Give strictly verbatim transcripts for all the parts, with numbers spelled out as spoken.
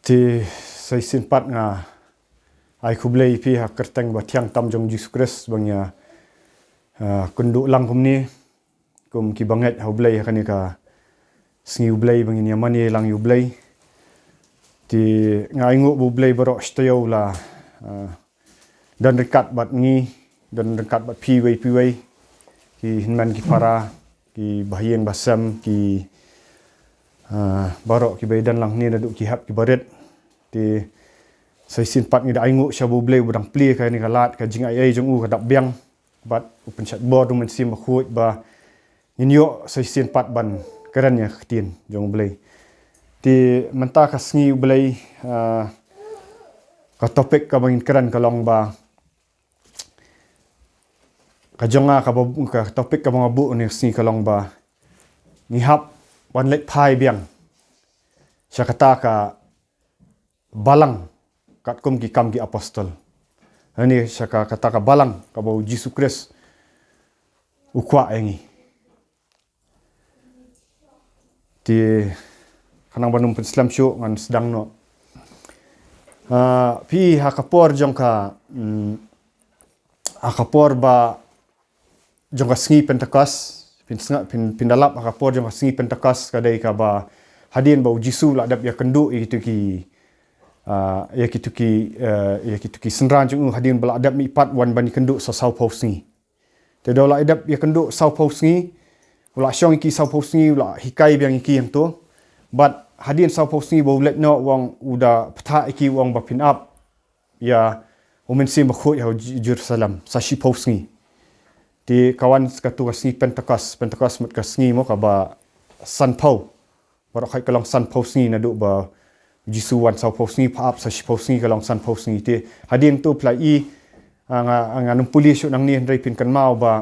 Te sa shisien pat nga ai khublei ïa phi ha ka kyrteng ba thiang tam jong Jisu Khrist ba ngi ïa, ah, kynduh lang kumne kum ki bangeit ha U Blei ha kane ka sngi U Blei ba ngin ïa mane lang ïa U Blei. Te nga ainguh ba U Blei baroh shi taïew u la, ah, don ryngkat bad ngi, don ryngkat bad phi iwei pa iwei, ki hynmen ki para, ki bahaïing bahasem, ki, ah, baroh kiba ïadon lang hangne naduh ki hep ki barit. Te sa shisien pat ngi da ainguh sha U Blei uba dang plie kane ka lad, ka jingaiei jong u ka dap biang bad u pynshait bor da U Mynsiem Bakhuid ba ngin ïoh sa shisien pat ban kren ïa ka ktien jong U Blei. Te mynta ka sngi U Blei, ah, ka topic kaba ngin kren ka long ba, ka jong nga kaba, ka topic kaba nga buh ha kane ka sngi ka long ba ngi hap ban leit phai biang sha kata ka balang katkum ki Kam ki Apostol. Hangne sha ka, kata ka balang kaba U Jisu Khrist u kwah ïa ngi. Te khnang ban ym pynslem shuh ngan sdang noh. Ah, phi ha ka por jong ka, mm, ha ka por ba jong ka sngi Pentecost, phin snga-, phin, phin da lap ha ka por jong ka sngi Pentecost ka dei kaba hadien ba U Jisu u la dep ïakynduh ïa kito ki, ah, ïa kito ki, eh, ïa kito ki synran jong u hadien ba la dep mihpat wan ban ïakynduh sa sawphew sngi. Te da u la dep ïakynduh sawphew sngi, u la shong ïa ki sawphew sngi, u la hikai biang ïa ki hangto. Bad hadien sawphew sngi ba u leit noh u ong, u da bthah ïa ki u ong ba phin ap ïa U Mynsiem Bakhuid ha J-, Jerusalem sa shiphew sngi. Te ka wan kato ka sngi Pentecost, Pentecost mut ka sngi mo kaba sanphew. Baroh khoit ka long sanphew sngi naduh ba U Jisu u wan sawphew sngi, pha ap sa shiphew sngi ka long sanphew sngi. Te hadien to phi la i, ah, nga, ngan ym pule shuh nangne hynrei phin kynmaw ba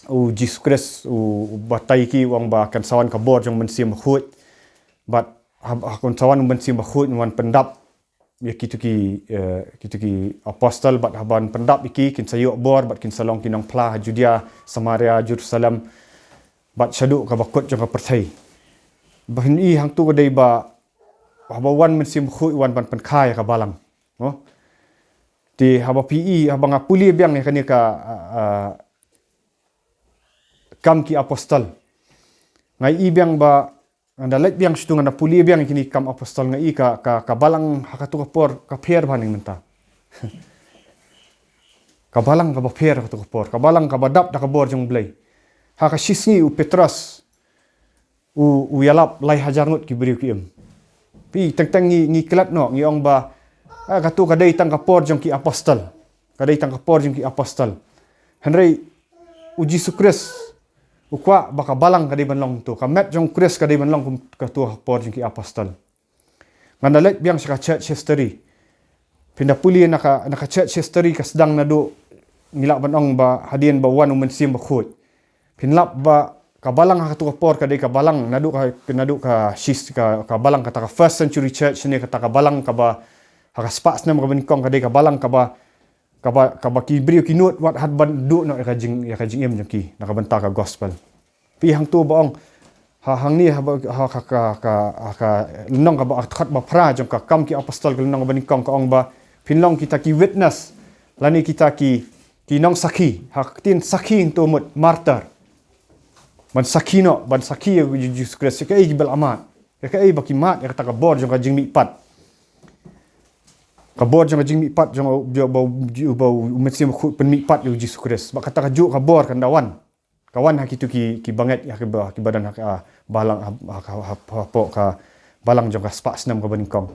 U Jisu Khrist u, u batai ïa ki u ong ba kan sa wan ka bor jong U Mynsiem Bakhuid. Bad ha, ha kan sa wan U Mynsiem Bakhuid un wan pyndap ïa kito ki, eh, kito ki apostol bad haba un pyndap ïa ki kin sa ïoh bor bad kin sa long ki nongphla ha Judea, Samaria, Jerusalem bad shaduh kaba kut jong ka pyrthei. Ba phin i hangto ka dei ba haba wan U Mynsiem Bakhuid u wan ban pynkha ïa ka balang. Mo? Te haba phi i, haba nga pule biang ïa kane ka, ah, ah, Kam ki Apostol, nga i biang ba, ngan da leit biang shuh, ngan da pule biang ïa kine ki Kam Apostol, nga i ka, ka, ka balang ha kato ka por ka pher bha na mynta. Ka balang kaba pher ha kato ka por, ka balang kaba dap da ka bor jong U Blei. Ha ka shisngi u Petros u, u ïalap lai hajar ngut ki briew ki im. Phi, teng teng ngi, ngi klet noh, ngi ong ba, ah, kato ka dei tang ka por jong ki apostol. Ka dei tang ka por jong ki apostol. Hynrei U Jisu Khrist u kwah ba ka balang ka dei ban long to. Ka met jong U Khrist ka dei ban long kum kato ka por jong ki apostol. Ngan da leit biang sha ka church history. Phin da pule na ka, na ka church history ka sdang naduh, ngi lah ban ong ba hadien ba wan U Mynsiem Bakhuid. Phin lap ba ka balang ha kato ka por ka dei ka balang naduh ka, naduh ka shis-, ka, ka balang kata ka first century church ne kata ka balang kaba ha ka spah snem kaba nyngkong ka dei ka balang kaba, kaba, kaba ki briew ki nud wat hat ban duh noh ïa ka jing, ïa ka jingim jong ki na ka bynta ka gospel. Phi, hangto ba ong, ha, hangne ha ba, ha ka, ka, ka, ha ka lynnong kaba, khatba phra jong ka Kam ki Apostol ka lynnong kaba nyngkong ka ong ba phin long kita ki witness lane kita ki, ki nongsakhi. Ha ka ktien sakhi hangto mut martyr. Ban sakhi noh, ban sakhi ïa U Jisu Khrist, ïa kaei kiba la mad, ïa kaei ba ki mad, ïa kata ka bor jong ka jingmihpat. Ka bor jong ka jingmihpat jong, jong ba, ba U Mynsiem Bakhuid u pynmihpat ïa U Jisu Khrist. Bad kata kajuh ka bor kan da wan. Ka wan ha kito ki, ki bangeit, ha kiba, ha kiba don ha ka, ah, balang, ha, ha, ha, ha, hapoh ka balang jong ka spah snem kaba nyngkong.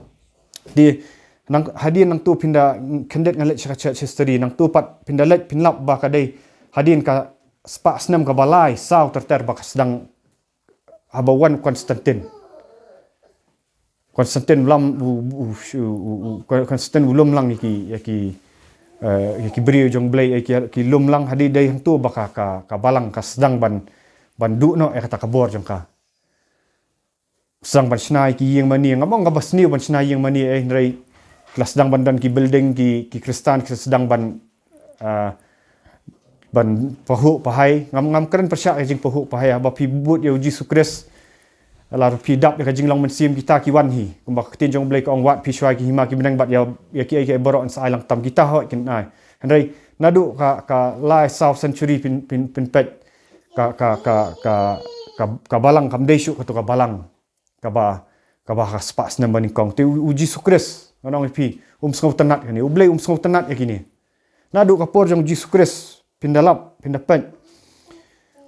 Te nang, hadien nangto phin da, khyndiat ngan leit sha ka church history, nangto pat phin da leit phin lap ba ka dei hadien ka spah snem kaba lai saw ter ter ba ka sdang haba wan Constantine. Constantine u lam, u, u, u, u, Constantine u lum lang ïa ki, ïa ki, eh, ïa ki briew jong U Blei, ïa ki, ki lum lang, hadien dei hangto ba ka, ka, ka balang ka sdang ban, ban duh noh ïa kata ka bor jong ka. Sdang ban shna ïa ki ïing mane, ngam ong kaba sniew ban shna ïing mane, eh, hynrei ki la sdang ban don ki building, ki, ki Khristan ki sdang ban, ah, ban pahuh pahai. Ngam, ngam kren pyrshah ïa ka jingpahuh pahai, haba phi bud ïa U Jisu Khrist, Lada phi dap ïa ka jinglong mynsiem kita ki wan hi. Kumba ka ktien jong U Blei ka ong wat phi shuwa ki hima ki bneng bad ïa, ïa ki ei ki ei baroh yn sa ai lang tam kita hoi kin ai. Hynrei naduh ka, ka lai saw century phin, phin, phin peit ka, ka, ka, ka, ka, ka balang kam dei shuh kato ka balang kaba, kaba ha spah snem ba nyngkong. Te u, u Jisu Khrist, ngan ong ïa phi, um sngewtynnat kane. U Blei um sngewtynnat ïa kine. Naduh ka por jong u Jisu Khrist, phin da lap, phin da peit.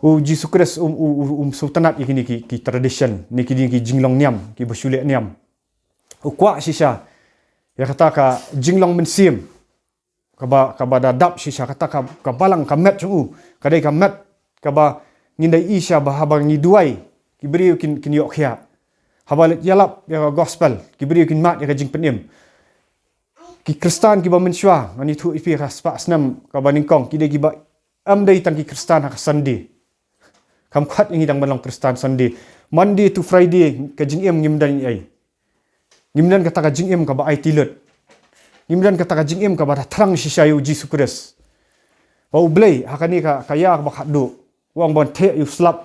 U Jisu Khrist um, u, u, um sngewtynnat ïa kine ki, ki tradition, ne kine ki jinglong niam, kiba shu leh niam. U kwah shisha ïa kata ka jinglong mynsiem kaba, kaba da dap shisha, kata ka, ka balang ka met jong u, ka dei ka met kaba ngin da ïohi shisha ba haba ngi duwai, ki briew kin, kin ïoh khiah. Haba leit ïalap ïa ka gospel, ki briew kin mad ïa ka jingpynim. Ki Khristan kiba mynshuwa, ngan ïathuh ïa phi ha spah snem kaba nyngkong, ki dei kiba, ym dei tang ki Khristan ha ka Sunday. Kam khot ïa ngi dang ban long Khristan Sunday. Monday to Friday ka jingim ngim don ei. Ngim don kata ka jingim kaba aiti lut. Ngim don kata ka jingim kaba da thrang shisha ïa u Jisu Khrist. Ba U Blei ha kane ka, ka ïa kaba khatduh u ong ban theh ïa u slap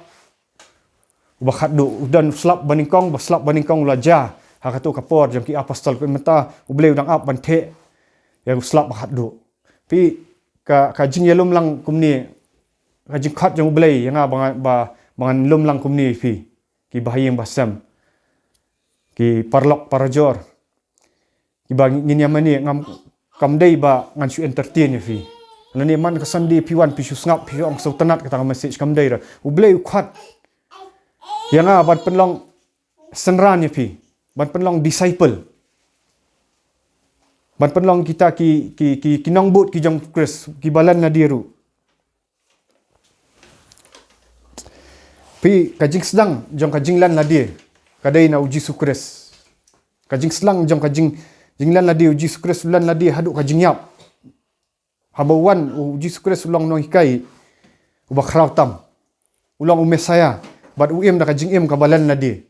uba khatduh. U don u slap ba nyngkong, ba slap ba nyngkong u la jia ha kato ka por jong ki apostol. Kumta U Blei u dang ap ban theh ïa u slap ba khatduh. Phi, ka, ka jingïalum lang kumne, ka jingkhot jong U Blei ïa nga ba ngan, ba, ba ngan lum lang kumne phi, kiba ha ïing ba sem, ki paralok parajor, kiba ngin ïa mane, ngam, kam dei ba ngan shu entertain ïa phi. Lane man ka Sunday phi wan phi shu sngap, phi ong sngewtynnat kata ka message, kam dei ruh. U Blei u khot ïa nga ban pynlong synran ïa phi, ban pynlong disciple, ban pynlong kita ki, ki, ki, ki nongbud ki jong Khrist, kiba len lade ruh. Phi, ka jingsdang jong ka jinglen lade ka dei na u Jisu Khrist. Ka jingsdang jong ka jing, jinglen lade, u Jisu Khrist u len lade haduh ka jingïap. Haba wan u Jisu Khrist u long nonghikai uba khraw tam, u long u Messiah, bad u im da ka jingim kaba len lade.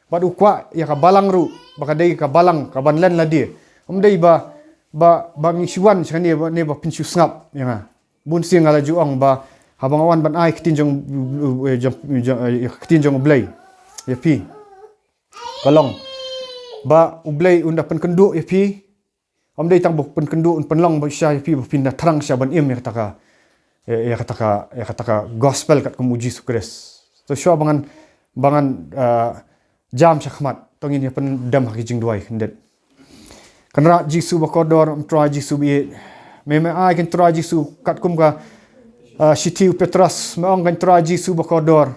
Bad u kwah ïa ka balang ruh ba ka dei ka balang kaban len lade. Ym dei ba, ba, ba ngi shu wan sha kane ba, ne ba phin shu sngap ïa nga. Bun sien nga la ju ong ba haba nga wan ban ai ktien jong, jong, jong, eh, ktien jong U Blei ïa phi, ka long ba U Blei un da pynkynduh ïa phi. Ym dei tang ba pynkynduh, un pynlong ba shisha ïa phi ba phin da thrang shisha ban im ïa kata ka, ïa, ïa kata ka, ïa kata ka gospel katkum u Jisu Khrist. To shuwa ba ngan, ba ngan, ah, jam shakhmat, to ngin ïa pyndem ha ki jingduwai khyndiat. Kynrad Jisu ba kordor, Trai Jisu ba ïeit, me, me ai, Kynrad Trai Jisu, katkum ka, ah, shithi u Petros, me ong, Kynrad Trai Jisu ba kordor.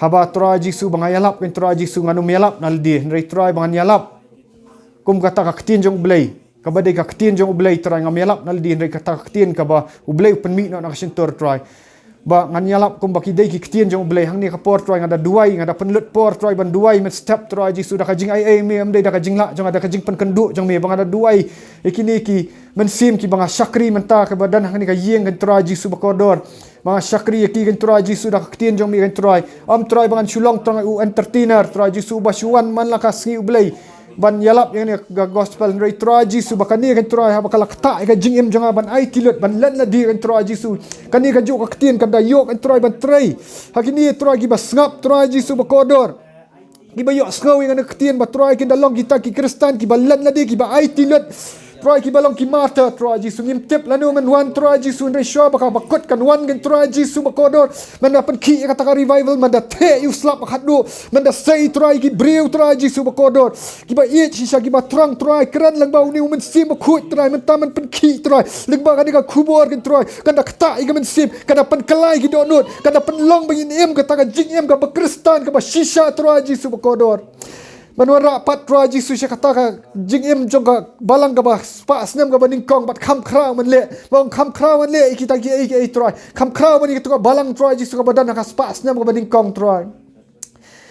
Haba Trai Jisu ba nga ïalap, Kynrad Trai Jisu, ngan ym ïalap na lade, hynrei Trai ba ngan ïalap kum kata ka ktien jong U Blei, kaba dei ka ktien jong U Blei, Trai, ngam ïalap na lade, hynrei kata ka ktien kaba U Blei u pynmih noh na ka shyntur, Trai. Ba ngan ïalap kumba ki dei ki ktien jong U Blei. Hangne ka por, Trai, nga da duwai, nga da pynlut por, Trai, ban duwai mynstep, Trai Jisu, da ka jingaiei me, ym dei da ka jinglah jong nga, da ka jingpynkynduh jong me, ba nga da duwai ïa kine ki mynsiem kiba nga shakri mynta, kiba don hangne ka ïing, Kynrad Trai Jisu ba kordor. Ba nga shakri ïa ki, Kynrad Trai Jisu, da ka ktien jong me, Kynrad Trai. Ym Trai ba ngan shu long tang u entertainer, Trai Jisu, ba shu wan man la ka sngi U Blei ban ïalap ïa kane ka gospel, hynrei Trai Jisu ba kane, Kynrad Trai, haba ka la ktah ïa ka jingim jong nga ban aiti lut, ban len lade, Kynrad Trai Jisu, kane kajuh ka ktien kan da ïoh, Kynrad Trai, ban trei ha kine, Trai, kiba sngap, Trai Jisu ba kordor, kiba ïohsngew ïa kane ka ktien, ba Trai kin da long kita ki Khristan kiba len lade, kiba aiti lut, Trai, kiba long ki martyr, Trai Jisu. Ngim tip lano men wan, Trai Jisu, hynrei shuwa ba ka bakut kan wan, Kynrad Trai Jisu ba kordor, men da pynkhih ïa kata ka revival, men da theh ïa u slap ba khatduh, men da sei, Trai, ki briew, Trai Jisu ba kordor, kiba ïeit shisha, kiba thrang, Trai, kren lyngba une u Mynsiem Bakhuid, Trai, mynta men pynkhih, Trai, lyngba kane ka khubor, Kynrad Trai, kan da ktah ïa ka mynsiem, kan da pynkylla ïa ki dohnud, kan da pynlong ba ngin im kata ka jingim kaba Khristan kaba shisha, Trai Jisu ba kordor. Men wanrah pat, Trai Jisu, sha kata ka jingim jong ka balang kaba spah snem kaba nyngkong, bad kham khraw men leh, ba ong kham khraw men leh ïa kita kiei kiei, Trai. Kham khraw men ïa kata ka balang, Trai Jisu, kaba don ha ka spah snem kaba nyngkong, Trai.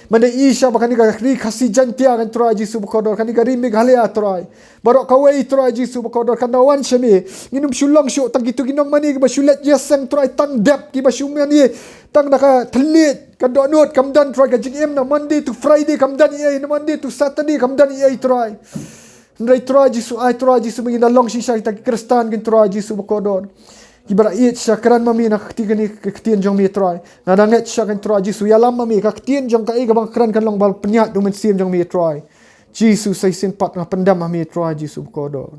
Men da ïohi shisha ba kane ka ri Khasi Jaiñtia, Kynrad Trai Jisu ba kordor, kane ka ri Meghalaya, Trai, baroh kawei, Trai Jisu ba kordor, kan da wan sha me. Ngin ym shu long shuh tang kito ki nongmane kiba shu leit ïaseng, Trai, tang dep, kiba shu mane tang da ka thylliej, ka dohnud kam don, Trai, ka jingim na Monday to Friday kam don ei ei, na Monday to Saturday kam don ei ei, Trai. Hynrei Trai Jisu, ai Trai Jisu, ba ngin da long shisha kita ki Khristan, Kynrad Trai Jisu ba kordor, Kiba la ïeit shisha, kren ma me na ka kti kane ka ktien jong me Trai. Nga da ngeit shisha kan Trai Jisu, ïalam ma me, ka ktien jong kaei kaba nga kren kan long ba pynïaid da u Mynsiem jong me Trai Jisu. Sa shisien pat nga pyndem ha me Trai Jisu ba kordor.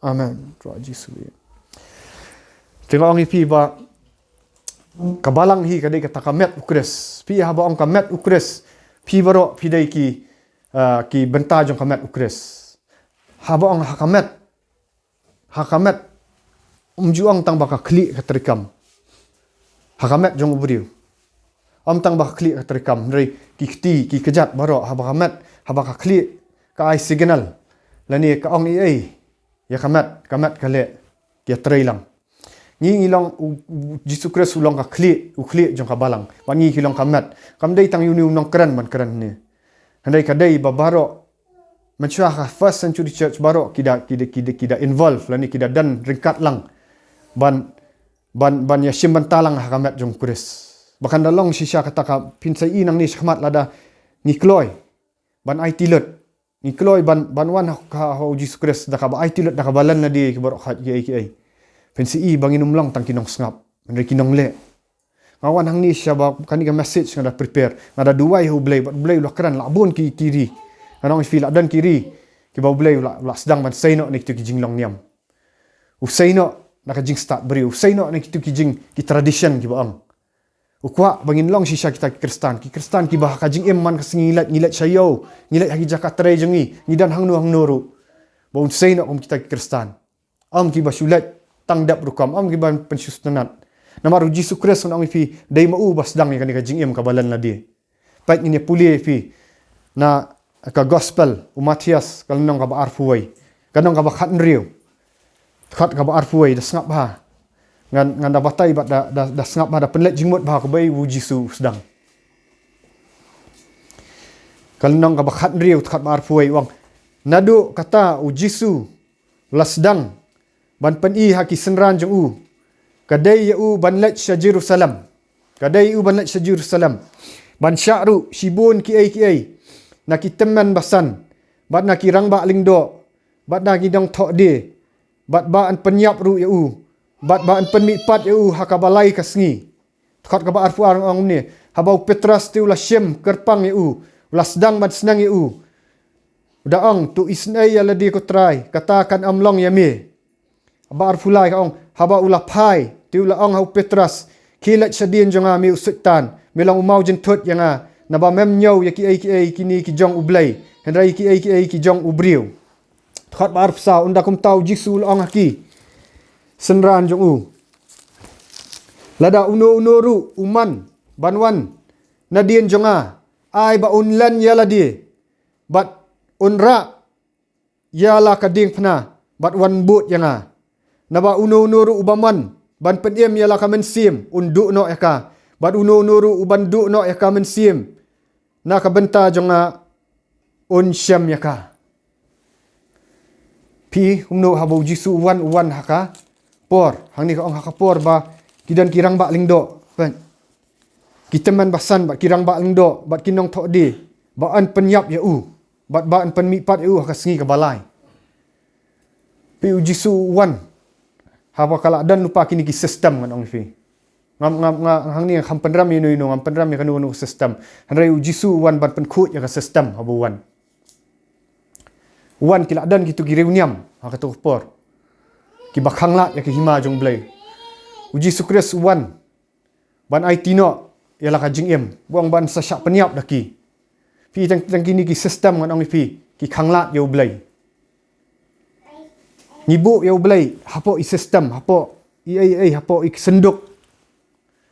Amen Trai Jisu. Te nga ong ïa phi ba ka balang hi ka dei kata ka met u Khrist. Phi haba ong ka met u Khrist, phi baroh phi dei ki, ah, ki bynta jong ka met u Khrist. Haba ong ha ka met, ha ka met, um ju ong tang ba ka khlieh ka treikam ha ka met jong u briew. Ym tang ba ka khlieh ka treikam, hynrei ki kti ki kjat baroh haba ka met, haba ka khlieh, ka ai signal lane ka ong ei ei ïa ka met, ka met ka leh, ka ïatrei lang. Ngi ngi long u, u Jisu Khrist u long ka khlieh, u khlieh jong ka balang. Bad ngi ki long ka met. Kam dei tang ïa une u nongkren ban kren hangne. Hynrei ka dei ba baroh, mynshuwa ha ka first century church baroh ki da, ki da, ki da, ki da involve lane ki da don ryngkat lang ban, ban, ban ïashim bynta lang ha ka met jong u Khrist. Ba kan da long shisha kata ka, phin sa ïohi nangne shakhmat lada ngi kloi ban aiti lut, ngi kloi ban, ban wan ha, ha, ha u Jisu Khrist da kaba aiti lut, da kaba len lade ïa ki baroh, kat kiei kiei, phin sa ïohi ba ngin ym long tang ki nongsngap, hynrei ki nongleh. Nga wan hangne shisha ba kane ka message nga da prepare, nga da duwai ha u Blei, bad u Blei u la kren, la bun ki, ki ri. Nga ong ïa phi, la don ki ri kiba u Blei u la, u la sdang ban sei noh na kito ki jinglong niam. U sei noh na ka jingstad briew, u sei noh na kito ki jing, ki tradition kiba ong. U kwah ba ngin long shisha kita ki Khristan, ki Khristan kiba ha ka jingim man ka sngi ngi leit, ngi leit sha ïew, ngi leit ha ki jaka trei jong ngi, ngi don hangno hangno ruh, ba un sei noh kum kita ki Khristan. Ym kiba shu leit tang dep rukom, ym kiba pynsngewtynnat. Namar u Jisu Khrist, nga ong ïa phi, dei ma u ba sdang ïa kane ka jingim kaba len lade. Peit, ngin ïa pule ïa phi na ka Gospel u Mathaios, ka lynnong kaba arphew wei, ka lynnong kaba khathynriew, dkhot kaba arphew wei, da sngap bha. Ngan, ngan da batai bad da, da, da sngap bha, da pynleit jingmut bha kaba u Jisu u sdang. Ka lynnong kaba khathynriew, dkhot ba arphew wei, u ong: Naduh kata u Jisu u la sdang ban pyni ha ki synran jong u, ka dei ïa u ban leit sha Jerusalem. Ka dei ïa u ban leit sha Jerusalem, ban shah ruh shibun kiei kiei na ki tymmen basan, bad na ki rangbah lyngdoh, bad na ki nongthoh die, bad ba yn pynïap ruh ïa u, bad ba yn pynmihpat ïa u ha kaba lai ka sngi. Dkhot kaba arphew ar ong kumne: Haba u Petros te u la shim kyrpang ïa u, u la sdang ban sneng ïa u, u da ong: To isynei ïa lade ko Trai, kata kan ym long ïa me. Kaba arphew lai ka ong: Haba u la phai te u la ong ha u Petros: Khie leit shadien jong nga me u Soitan, me long u mawjynthut ïa nga, naba mem ñiew ïa kiei kiei kine ki jong u Blei, hynrei ïa kiei kiei ki jong u briew. Dkhot ba arphew saw: Ynda kumta u Jisu u la ong ha ki synran jong u: Lada uno uno ruh u mon ban wan nadien jong nga, ai ba un len ïa lade, bad un rah ïa la ka diengphna, bad wan bud ïa nga. Naba uno uno ruh uba mon ban pynim ïa la ka mynsiem, un duh noh ïa ka, bad uno uno ruh uban duh noh ïa ka mynsiem na ka bynta jong nga, un shem ïa ka. Phi, kumno haba u Jisu u wan, u wan ha ka por, hangne ka ong ha ka por ba ki don ki rangbah lyngdoh, peit, ki tymmen basan, bad ki rangbah lyngdoh, bad ki nongthoh die, ba yn pynïap ïa u, bad ba yn pynmihpat ïa u ha ka sngi kaba lai. Phi, u Jisu u wan haba ka la don lypa kine ki system, ngan ong ïa phi. Ngam, ngam, nga hangne ngam pynrem ïa ino ino, ngam pynrem ïa kano kano ka system. Hynrei u Jisu u wan ban pynkhuid ïa ka system haba u wan. U wan, ki la don kito ki riewniam ha kato ka por, kiba khanglad ïa ka hima jong u Blei. U Jisu Khrist u wan ban aiti noh ïa la ka jingim, u ong ban sa shah pynïap da ki. Phi, tang, tang kine ki system, ngan ong ïa phi, ki khanglad ïa u Blei. Ngi buh ïa u Blei hapoh i system, hapoh i ei ei, hapoh i synduk.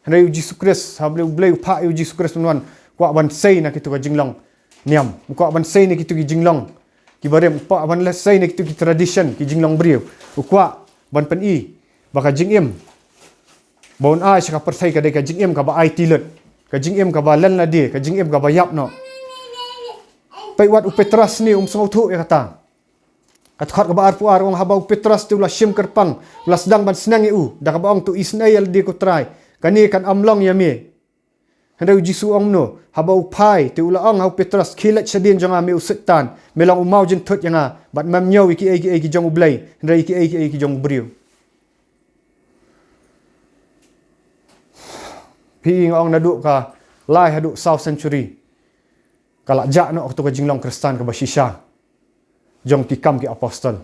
Hynrei u Jisu Khrist, haba u Blei u phah ïa u Jisu Khrist ban wan, u kwah ban sei na kito ka jinglong niam, u kwah ban sei na kito ki jinglong kiba rim, u kwah ban leh sei na kito ki tradition, ki jinglong briew. U kwah ban pyni ba ka jingim ba un ai sha ka pyrthei ka dei ka jingim kaba aiti lut, ka jingim kaba len lade, ka jingim kaba ïap noh. Peit, wat u Petros ne um sngewthuh ïa kata. Ka dkhot kaba arphew ar u ong: Haba u Petros te u la shim kyrpang, u la sdang ban sneng ïa u, da kaba ong: To isynei ïa lade ko Trai, kane kan ym long ïa me. Hynrei u Jisu u ong kumno? Haba u phai te u la ong ha u Petros: Khie leit shadien jong nga me u Soitan, me long u mawjynthut ïa nga, bad mem ñiew ïa kiei kiei ki jong u Blei, hynrei ïa kiei kiei ki jong u briew. Phi i nga ong naduh ka lai haduh saw century, ka la jah noh kato ka jinglong Khristan kaba shisha jong ki Kam ki Apostol.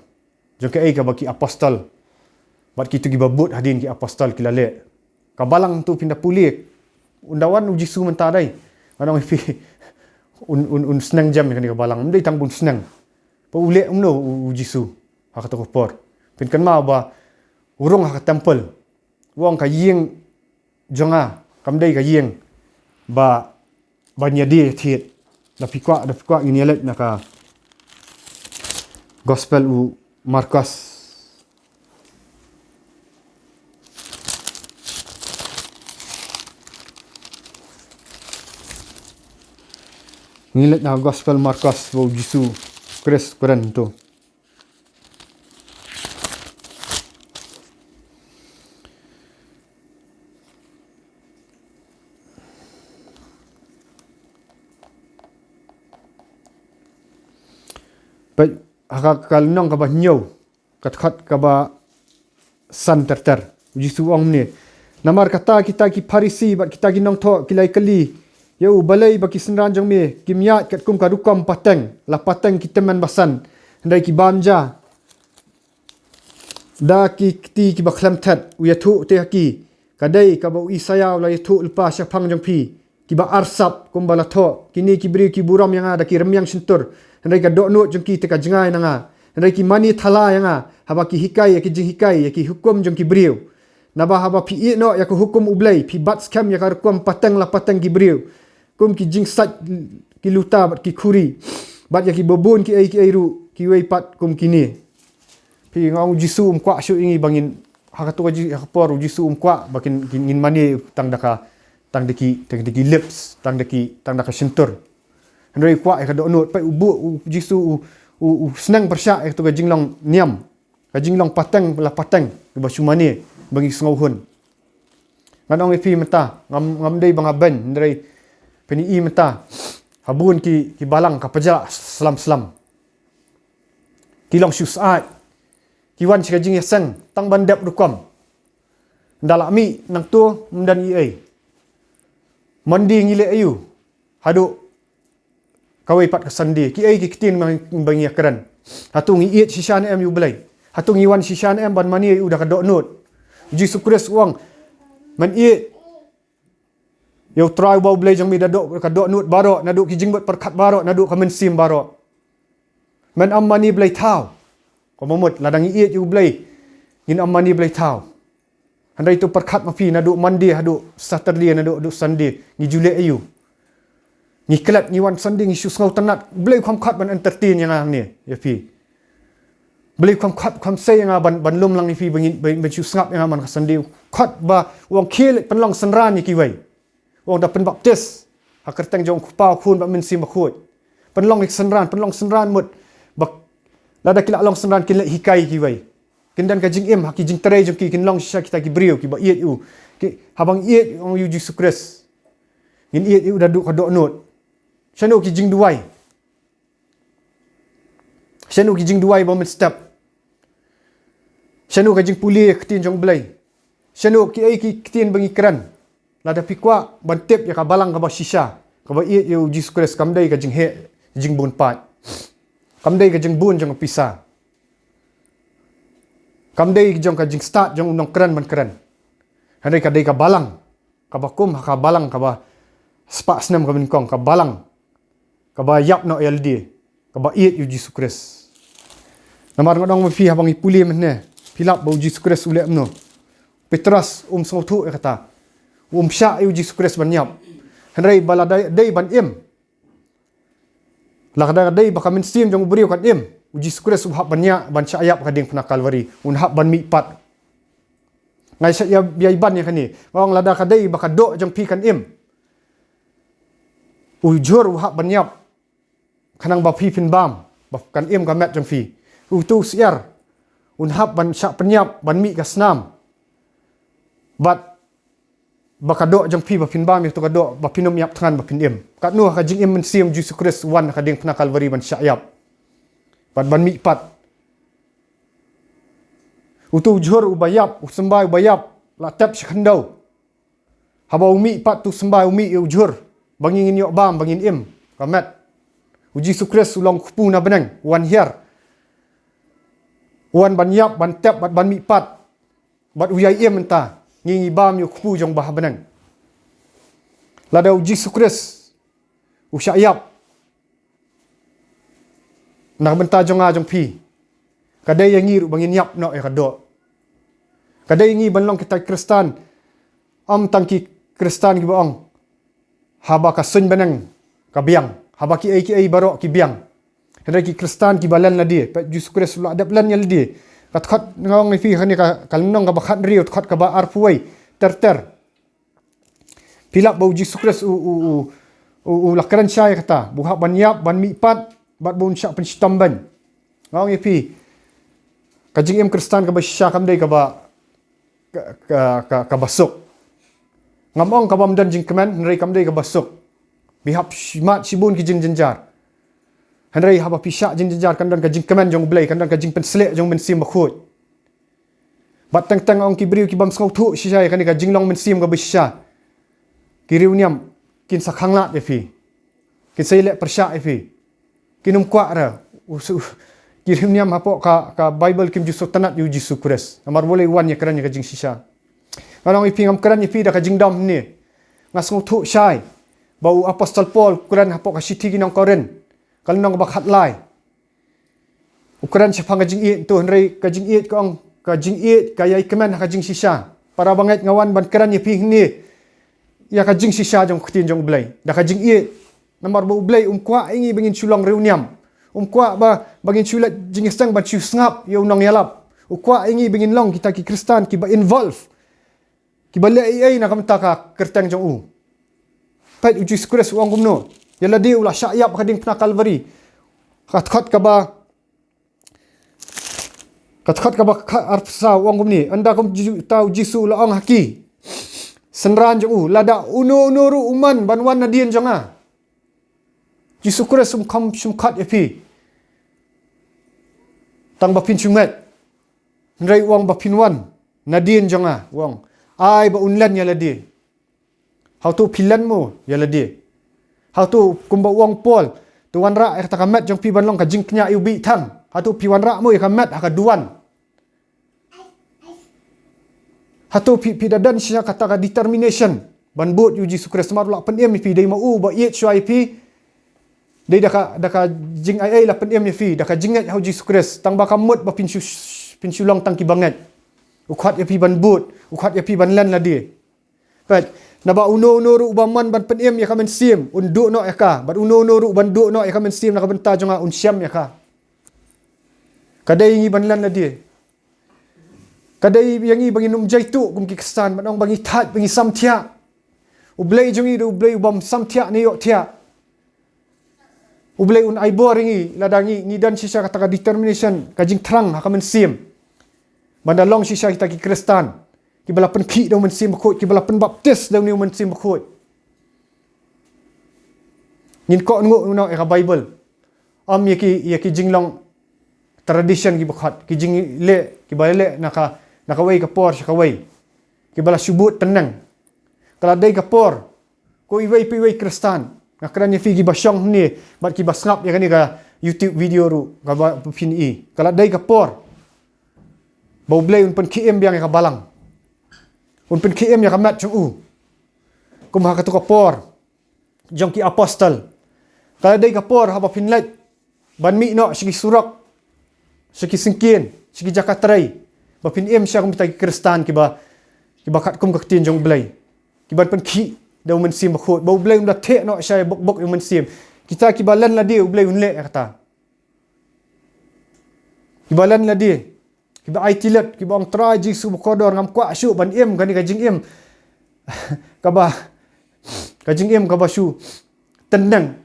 Jong kaei kaba ki apostol bad kito kiba bud hadien ki apostol ki la leh. Ka balang tu phin da pule, un da wan u Jisu mynta dei. Ngan ong ïa phi, un, un, un sneng jem ïa kane ka balang. Ym dei tang ban sneng. Ba u leh kumno u, u Jisu ha kato ka por? Phin kynmaw ba u rung ha ka temple. U ong ka ïing jong nga kam dei ka ïing ba, ban ïadie thied. Da phi kwah, da phi kwah ngin ïa leit na ka Gospel u Markos. Ngin leit na ka Gospel Markos ba u Jisu Khrist u kren to. Peit ha ka, ka lynnong kaba hynñiew, ka dkhot kaba san ter ter. U Jisu u ong kumne: Namar kata kita ki Pharisi bad kita ki nongthoh ki la ïakylli ïa u, balei ba ki synran jong me kim ïaid katkum ka rukom pateng la pateng ki tymmen basan, hynrei ki bam ja da ki kti kiba khlem thet. U ïathuh te ha ki, ka dei kaba u Isaïa u la ïathuh lypa shaphang jong phi kiba arsap, kumba la thoh: Kine ki briew ki burom ïa nga da ki rmiang shyntur, hynrei ka dohnud jong ki te ka jngai na nga. Hynrei ki mane thala ïa nga haba ki hikai ïa ki jinghikai ïa ki hukum jong ki briew. Naba haba phi ïeh noh ïa ka hukum U Blei, phi bat skhem ïa ka rukom pateng la pateng ki briew, kum ki jingsait ki luta bad ki khuri, bad ïa kiba bun kiei kiei ruh kiwei pat kum kine. Phi, nga ong u Jisu um kwah shuh ïa ngi ba ngin, ha kato ka ji-, ha ka por u Jisu um kwah ba kin, kin, ngin mane tang da ka, tang da ki, tang da ki lips, tang da ki, tang da ka shyntur. Hynrei u kwah ïa ka dohnud. Peit u buh, u Jisu u, u, u sneng pyrshah ïa kato ka jinglong niam, ka jinglong pateng la pateng ba shu mane ba ngi sngewhun. Ngan ong ïa phi mynta, ngam, ngam dei ba nga beiñ, hynrei phin i mynta ha bun ki, ki balang ka pajah slem slem. Ki long shu syaid. Ki wan sha ka jingïaseng tang ban dep rukom. Ynda la mih nangto ym don ei ei. Monday ngi leh aïu? Haduh kawei pat ka Sunday. Kiei ki ktien ba ngi, ba ngi ïakren? Hato ngi ïeit shisha ne em ïa U Blei? Hato ngi wan shisha ne em ban mane ïa u da ka dohnud? U Jisu Khrist u ong, men ïeit ïa U Trai uba U Blei jong me da doh, ka dohnud baroh, naduh ki jingmut pyrkhat baroh, naduh ka mynsiem baroh. Men ym mane blei thaw. Kumba mut lada ngi ïeit ïa U Blei, ngin ym mane blei thaw. Hynrei to pyrkhat ma phi, naduh Monday haduh Saturday, naduh, haduh Sunday ngi ju leh aïu? Ngi klet, ngi wan Sunday ngi shu sngewtynnat. Blei kham khot ban entertain ïa nga hangne, ïa phi. Blei kham khot, kham sei ïa nga ban, ban lum lang ïa phi, ban, ban, ban shu sngap ïa nga man ka Sunday. Khot ba u ong khie leit pynlong synran ïa kiwei. U ong da pynbaptis ha kyrteng jong U Kpa, U Khun bad U Mynsiem Bakhuid. Pynlong ïa ki synran, pynlong synran mut ba lada ki la long synran kin leit hikai ïa kiwei. Kin don ka jingim ha ki jingtrei jong ki, kin long shisha kita ki briew kiba ïeit ïa u. Ki, haba ngi ïeit ïa u Jisu Khrist, ngin ïeit ïa u da duh ka dohnud. Shano ki jingduwai? Shano ki jingduwai ba mynstep? Shano ka jingpule ïa ka ktien jong U Blei? Shano kiei ki ktien ba ngi kren? Lada phi kwah ban tip ïa ka balang kaba shisha kaba ïeit ïa u Jisu Khrist, kam dei ka jingheh jingbun paid. Kam dei ka jingbun jong ka pisa. Kam dei jong ka jingstad jong u nongkren ban kren. Hynrei ka dei ka balang kaba kum ha ka balang kaba spah snem ka nyngkong, ka balang kaba ïap noh ïalade, kaba ïeit ïa u Jisu Khrist. Namar nga ong ma phi, haba ngi pule mynne, phi lap ba u Jisu Khrist u leh kumno? Petros um sngewthuh ïa kata. Um shah ïa u Jisu Khrist ban ïap. Hynrei ba la dei, dei ban im, lada ka dei ba ka mynsiem jong u briew kan im, u Jisu Khrist u hap ban ïa, ban shah ïap ha ka diengphna Kalbari. Un hap ban mihpat. Nga shah ïa, ïa ban ïa kane. Nga ong lada ka dei ba ka doh jong phi kan im, u jhur u hap ban ïap. Khnang ba phi phin bam, ba kan im ka met jong phi. Uto u syiar un hap ban shah pynïap, ban mih ka snam. Bad ba ka doh jong phi ba phin bam ïa uto ka doh, ba phin ym ïap thngan, ba phin im. Katno ha ka jingim mynsiem u Jisu Khrist u wan ha ka diengphna Kalbari ban shah ïap bad ban mihpat. Uto u jhur uba ïap, u symbai uba ïap, la tep sha khyndew. Haba u mih pat, to symbai u mih ïa u jhur, ba ngin ïoh bam, ba ngin im, ka met. U Jisu Khrist u long kpu na bneng, u wan hiar, u wan ban ïap, ban tep, bad ban mih pat. Bad u ïai im mynta, ngi ngi bam ïa u kpu jong u ba ha bneng. Lada u Jisu Khrist u shah ïap na ka bynta jong nga jong phi, ka dei ïa ngi ruh ba ngin ïap noh ïa ka doh. Ka dei ïa ngi ban long kita ki Khristan, ym tang ki Khristan kiba ong, haba ka suiñ bneng ka biang, haba kiei kiei baroh ki biang. Hynrei ki Khristan kiba len lade, peit u Jisu Khrist u la dep len ïa lade. Ka dkhot nga ong ïa phi hangne, ka, ka lynnong kaba khathynriew, dkhot kaba arphew wei, ter ter. Phi lap ba u Jisu Khrist u, u, u, u, u la kren shai kata, ba u hap ban ïap, ban mih pat, bad ba un shah pynshitom beiñ. Nga ong ïa phi, ka jingim Khristan kaba shisha kam dei kaba, ka, ka, ka, kaba suk. Ngam ong kaba ym don jingkmen, hynrei kam dei kaba suk. Phi hap shimat shibun ki jingjynjar. Hynrei haba phi shah jingjynjar, kan don ka jingkmen jong u Blei, kan don ka jingpynsleh jong u Mynsiem Bakhuid. Bad teng teng ong ki briew ki bym sngewthuh shisha ïa kane ka jinglong mynsiem kaba shisha, ki riewniam kin sa khanglad ïa phi. Kin sa ïaleh pyrshah ïa phi. Kin ym kwah re. U, u, ki riewniam hapoh ka, ka Baibl kim ju sngewtynnad ïa u Jisu Khrist. Namar balei u wan ïakren ïa ka jingshisha. Nga ong ïa phi, ngam kren ïa phi da ka jingdom hangne. Nga sngewthuh shai ba u apostol Paul u kren hapoh ka shithi ki nong Korinth, ka lynnong kaba khatlai. U kren shaphang ka jingïeit, to hynrei ka jingïeit ka ong, ka jingïeit ka ïai kmen ha ka jingshisha. Para bangeit, nga wan ban kren ïa phi hangne ïa ka jingshisha jong ka ktien jong u Blei da ka jingïeit. Namar ba u Blei um kwah ïa ngi ba ngin shu long riewniam. Um kwah ba, ba ngin shu leit jingïaseng ban shu sngap ïa u nongïalap. U kwah ïa ngi ba ngin long kita ki Khristan kiba involve, kiba leh ei ei na ka bynta ka kyrteng jong u. Peit u Jisu Khrist u ong kumno. Ïa lade u la shah ïap ha ka diengphna Kalvari. Ka dkhot kaba, ka dkhot kaba kha-, arphew saw u ong kumne. Ynda kumta u Jisu u la ong ha ki synran jong u, lada uno uno ruh u mon ban wan nadien jong nga. Jisu Khrist um kham shim khot ïa phi tang ba phin shu ngeit. Hynrei u ong ba phin wan nadien jong nga, u ong. Ai ba un len ïa lade. Hato phi len mo ïa lade? Hato kumba u ong Paul, to wanrah ïa kata ka met jong phi ban long ka jingkñia iwbih thang. Hato phi wanrah mo ïa ka met ha ka duwan? Hato phi, phi da don shisha kata ka determination ban bud ïa u Jisu Khrist? Namar u la pynim ïa phi, dei ma u ba ïeit shuwa ïa phi. Dei da ka, da ka jingaiei la pynim ïa phi, da ka jingngeit ha u Jisu Khrist. Tang ba ka mut ba phin shu, phin shu long tang kiba ngeit. U khot ïa phi ban bud, u khot ïa phi ban len lade. Peit, naba uno uno ruh uba mon ban pynim ïa ka mynsiem, un duh noh ïa ka. Bad uno uno ruh uban duh noh ïa ka mynsiem na ka bynta jong nga, un shem ïa ka. Ka dei ïa ngi ban len lade. Ka dei ïa ngi ba ngin ym jaituh kum ki Khristan, ban ong ba ngi thait, ba ngi samthiah. U Blei jong ngi dei u Blei u bym samthiah ne ïohthiah. U Blei un ai bor ïa ngi lada ngi, ngi don shisha kata ka determination, ka jingthrang ha ka mynsiem, ban da long shisha kita ki Khristan kiba la pynkhih da u Mynsiem Bakhuid, kiba la pynbaptis da une u Mynsiem Bakhuid. Ngin kohnguh noh ïa ka Baibl. Ym ïa ki, ïa ki jinglong tradition kiba khot, ki jingleh kiba leh na ka, na kawei ka por sha kawei, kiba la shu bud tneng. Ka la dei ka por, ko iwei pa iwei Khristan, nga kren ïa phi kiba shong hangne bad kiba sngap ïa kane ka YouTube video ruh, kaba phin i, ka la dei ka por ba u Blei un pynkhie im biang ïa ka balang. Un pynkhie im ïa ka met jong u, kum ha kato ka por jong ki apostol. Ka la dei ka por haba phin leit ban mih noh sha ki surok, sha ki syngkien, sha ki jaka trei, ba phin im shisha kum kita ki Khristan kiba, kiba katkum ka ktien jong u Blei, kiban pynkhih da u Mynsiem Bakhuid, ba u Blei um da theh noh shisha ïa bok bok ïa u Mynsiem. Kita kiba len lade, u Blei un leh ïa kata. Kiba len lade, kiba aiti lut, kiba ong, Trai Jisu bakordor, ngam kwah shuh ban im kane ka jingim kaba, ka jingim kaba shu tneng,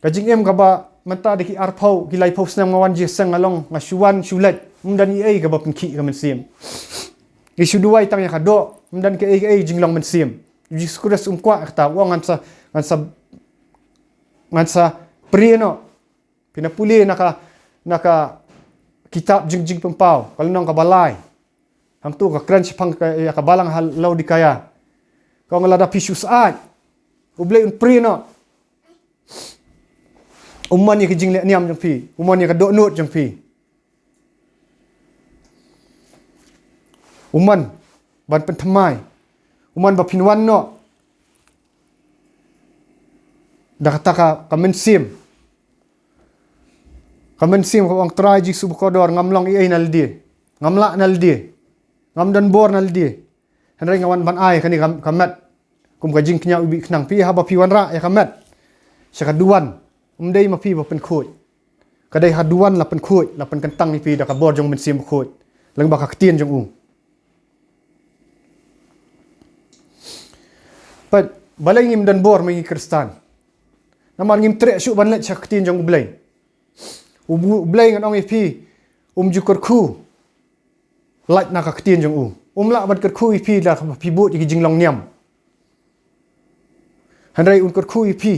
ka jingim kaba mynta da ki arphew, ki laiphew snem nga wan jingïaseng, nga long, nga shu wan shu leit, ym don ei ei kaba pynkhih ka mynsiem. Ngi shu duwai tang ïa ka doh, ym don kaei kaei jinglong mynsiem. Jisu Khrist um kwah kata, u ong, ngan sa, ngan sa, ngan sa prie noh. Phin ïa pule na ka, na ka kitab Jing, Jingpynpaw, ka lynnong kaba lai. Hangto ka kren shaphang ka, ïa ka balang ha Laodikaia. Ka ong lada phi shu syaid, U Blei un prie noh. Um mon ïa ka jingleh niam jong phi, um mon ïa ka dohnud jong phi. Um mon ban pynthymmai, um mon ba phin wan noh da kata ka, ka mynsiem. Ka mynsiem kaba ong, Trai Jisu bakordor, ngam long ei ei na lade, ngam lah na lade, ngam don bor na lade. Hynrei nga wan ban ai kane ka, ka met kum ka jingkñia u bih khnang. Phi, haba phi wanrah ïa ka met sha ka duwan, ym dei ma phi ba pynkhuid. Ka dei ha duwan la pynkhuid, la pynkyntang ïa phi da ka bor jong U Mynsiem Bakhuid lyngba ka ktien jong u. Peit, balei ngim don bor ma ngi Khristan? Namar ngim treh shuh ban leit sha ka ktien jong U Blei. U Bu-, U Blei, ngan ong ïa phi, um ju kyrkhu lait na ka ktien jong u. Um lah ban kyrkhu ïa phi lada phi bud ïa ki jinglong niam. Hynrei un kyrkhu ïa phi,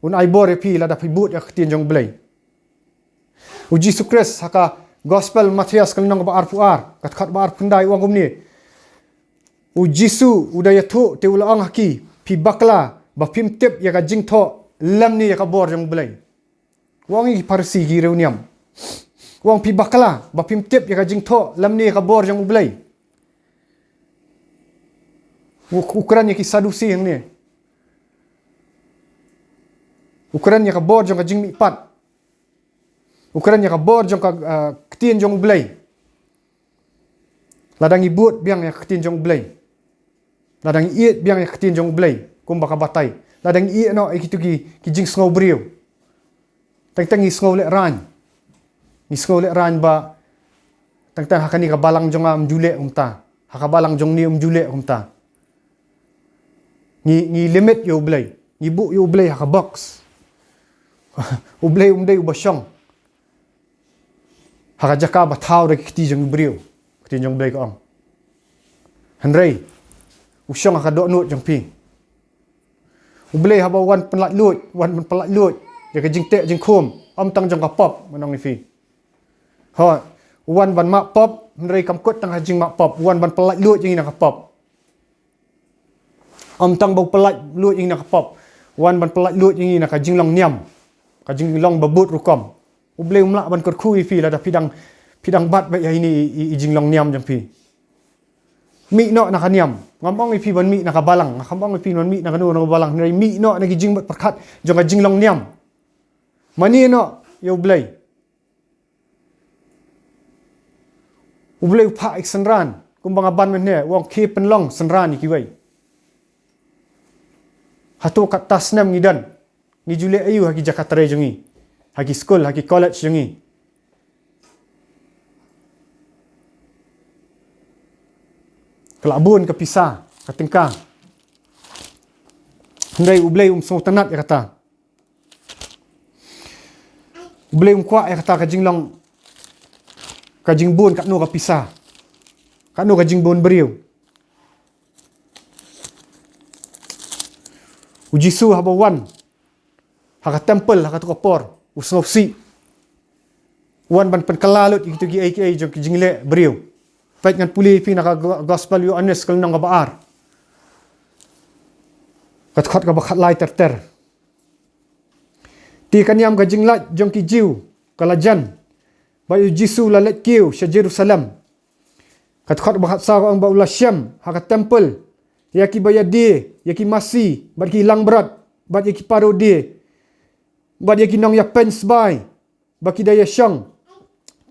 un ai bor ïa phi lada phi bud ïa ka ktien jong U Blei. U Jisu Khrist ha ka Gospel Mathaios ka lynnong ba arphew ar, ka dkhot ba arphew khyndai, u ong kumne: U Jisu u da ïathuh te u la ong ha ki, phi bakla ba phim tip ïa ka jingthoh lymne ïa ka bor jong U Blei. U ong ïa ki Pharisi, ki riewniam. U ong phi bakla ba phim tip ïa ka jingthoh lymne ïa ka bor jong U Blei. U, u kren ïa ki Sadusi hangne. U kren ïa ka bor jong ka jingmihpat. U kren ïa ka bor jong ka, ah, ktien jong U Blei. Lada ngi bud biang ïa ka ktien jong U Blei, lada ngi ïeit biang ïa ka ktien jong U Blei, kumba ka batai, lada ngi ïeh noh ïa kito ki, ki jingsngew briew, teng teng ngi sngew lehraiñ. Ngi sngew lehraiñ ba teng teng ha kane ka balang jong nga ym ju leh kumta, ha ka balang jong une ym ju leh kumta. Ngi, ngi limit ïa U Blei, ngi buh ïa U Blei ha ka box. U Blei um dei uba shong ha ka jaka ba thaw da ki kti jong ki briew, ka ktien jong U Blei ka ong. Hynrei u shong ha ka dohnud jong phi. U Blei haba u wan pynlait luid, u wan pynlait luid ïa ka jingteh jingkhum, ym tang jong ka pop, ngan ong ïa phi. Hooid, u wan ban map pop, hynrei kam kut tang ha jingmap pop, u wan ban pynlait luid ïa ngi na ka pop. Ym tang ba u pynlait luid ïa ngi na ka pop, u wan ban pynlait luid ïa ngi na ka jinglong niam, ka jinglong ba bud rukom. U Blei um lah ban kyrkhu ïa phi lada phi dang, phi dang bat beit ha ine i, i, i jinglong niam jong phi. Mih noh na ka niam. Ngam ong ïa phi ban mih na ka balang, ngam ong ïa phi ban mih na kano kano ka balang, hynrei mih noh na ki jingbat pyrkhat jong ka jinglong niam. Mane noh ïa U Blei. U Blei u phah ïa ki synran, kumba nga ban mynne, u ong khie pynlong synran ïa kiwei. Hato katto snem ngi don, ngi ju leh aïu ha ki jaka trei jong ngi, ha ki skul, ha ki college jong ngi? Ka la bun ka pisa, ka tyngka. Hynrei U Blei um sngewtynnat ïa kata. U Blei um kwah ïa kata ka jinglong, ka jingbun katno ka pisa, katno ka jingbun briew. U Jisu haba u wan ha ka temple ha kato ka por, u sngewsih. U wan ban pynkylla lut ïa kito kiei kiei jong ki jingleh briew. Peit, ngan pule ïa phi na ka go-, Gospel Ïoannis ka lynnong kaba ar, ka dkhot kaba khatlai ter ter. Te ka niam ka jinglait jong ki Jiw ka la jan, bad U Jisu u la leit kiew sha Jerusalem. Ka dkhot ba khatsaw ka ong ba u la shem ha ka temple ïa kiba ïadie, ïa ki masi, bad ki langbrot, bad ïa ki paro die, bad ïa ki nongïapeiñ sbai ba ki da ïashong.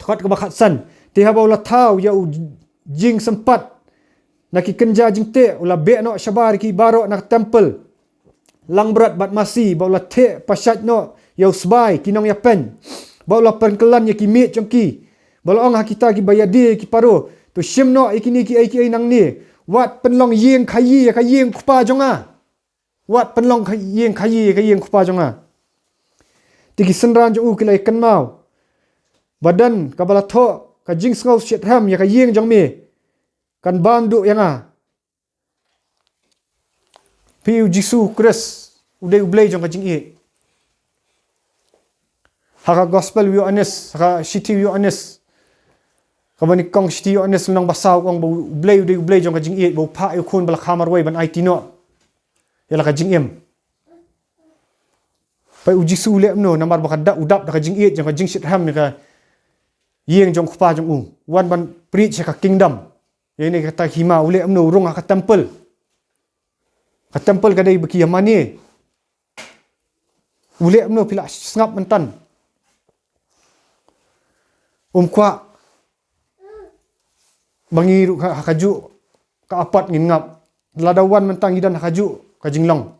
Dkhot kaba khatsan. Te haba u la thaw ïa u jingsympat na ki kynja jingteh, u la beh noh shabar ïa ki baroh na ka temple, langbrot bad masi, bad u la theh pashait noh ïa u sbai, ki nongïapeiñ, bad u la pynkyllon ïa ki miej jong ki, bad u la ong ha kita kiba ïadie ïa ki paro, to shim noh ïa kine kiei kiei nangne, wat pynlong ïing khaïi ïa ka ïing Kpa jong nga. Wat pynlong kha-, ïing khaïi ïa ka ïing Kpa jong nga. Te ki synran jong u ki la ïakynmaw ba don kaba la thoh, ka jingsngew shitrhem ïa ka ïing jong me kan bam duh ïa nga. Phi, U Jisu Khrist u dei U Blei jong ka jingïeit. Ha ka Gospel Ïoannis, ha ka shithi Ïoannis, kaba nyngkong, shithi Ïoannis lynnong ba saw, ka ong ba U Blei u dei U Blei jong ka jingïeit, ba u phah ïa u Khun ba la kha marwei ban aiti noh ïa la ka jingim. Peit u Jisu u leh kumno, namar ba ka dap, u dap da ka jingïeit jong ka jingshitrhem ïa ka ïing jong u Kpa jong u. Wan ban preach ïa ka kingdom. Ïa kane kata ka hima, u leh kumno, u rung ha ka temple. Ka temple ka dei ba ki ïa mane. U leh kumno, phi la sngap mynta. Um kwah ba ngi ruh ha, ha kajuh ka apot ngin ngap. Lada wan mynta ngi don ha kajuh ka jinglong.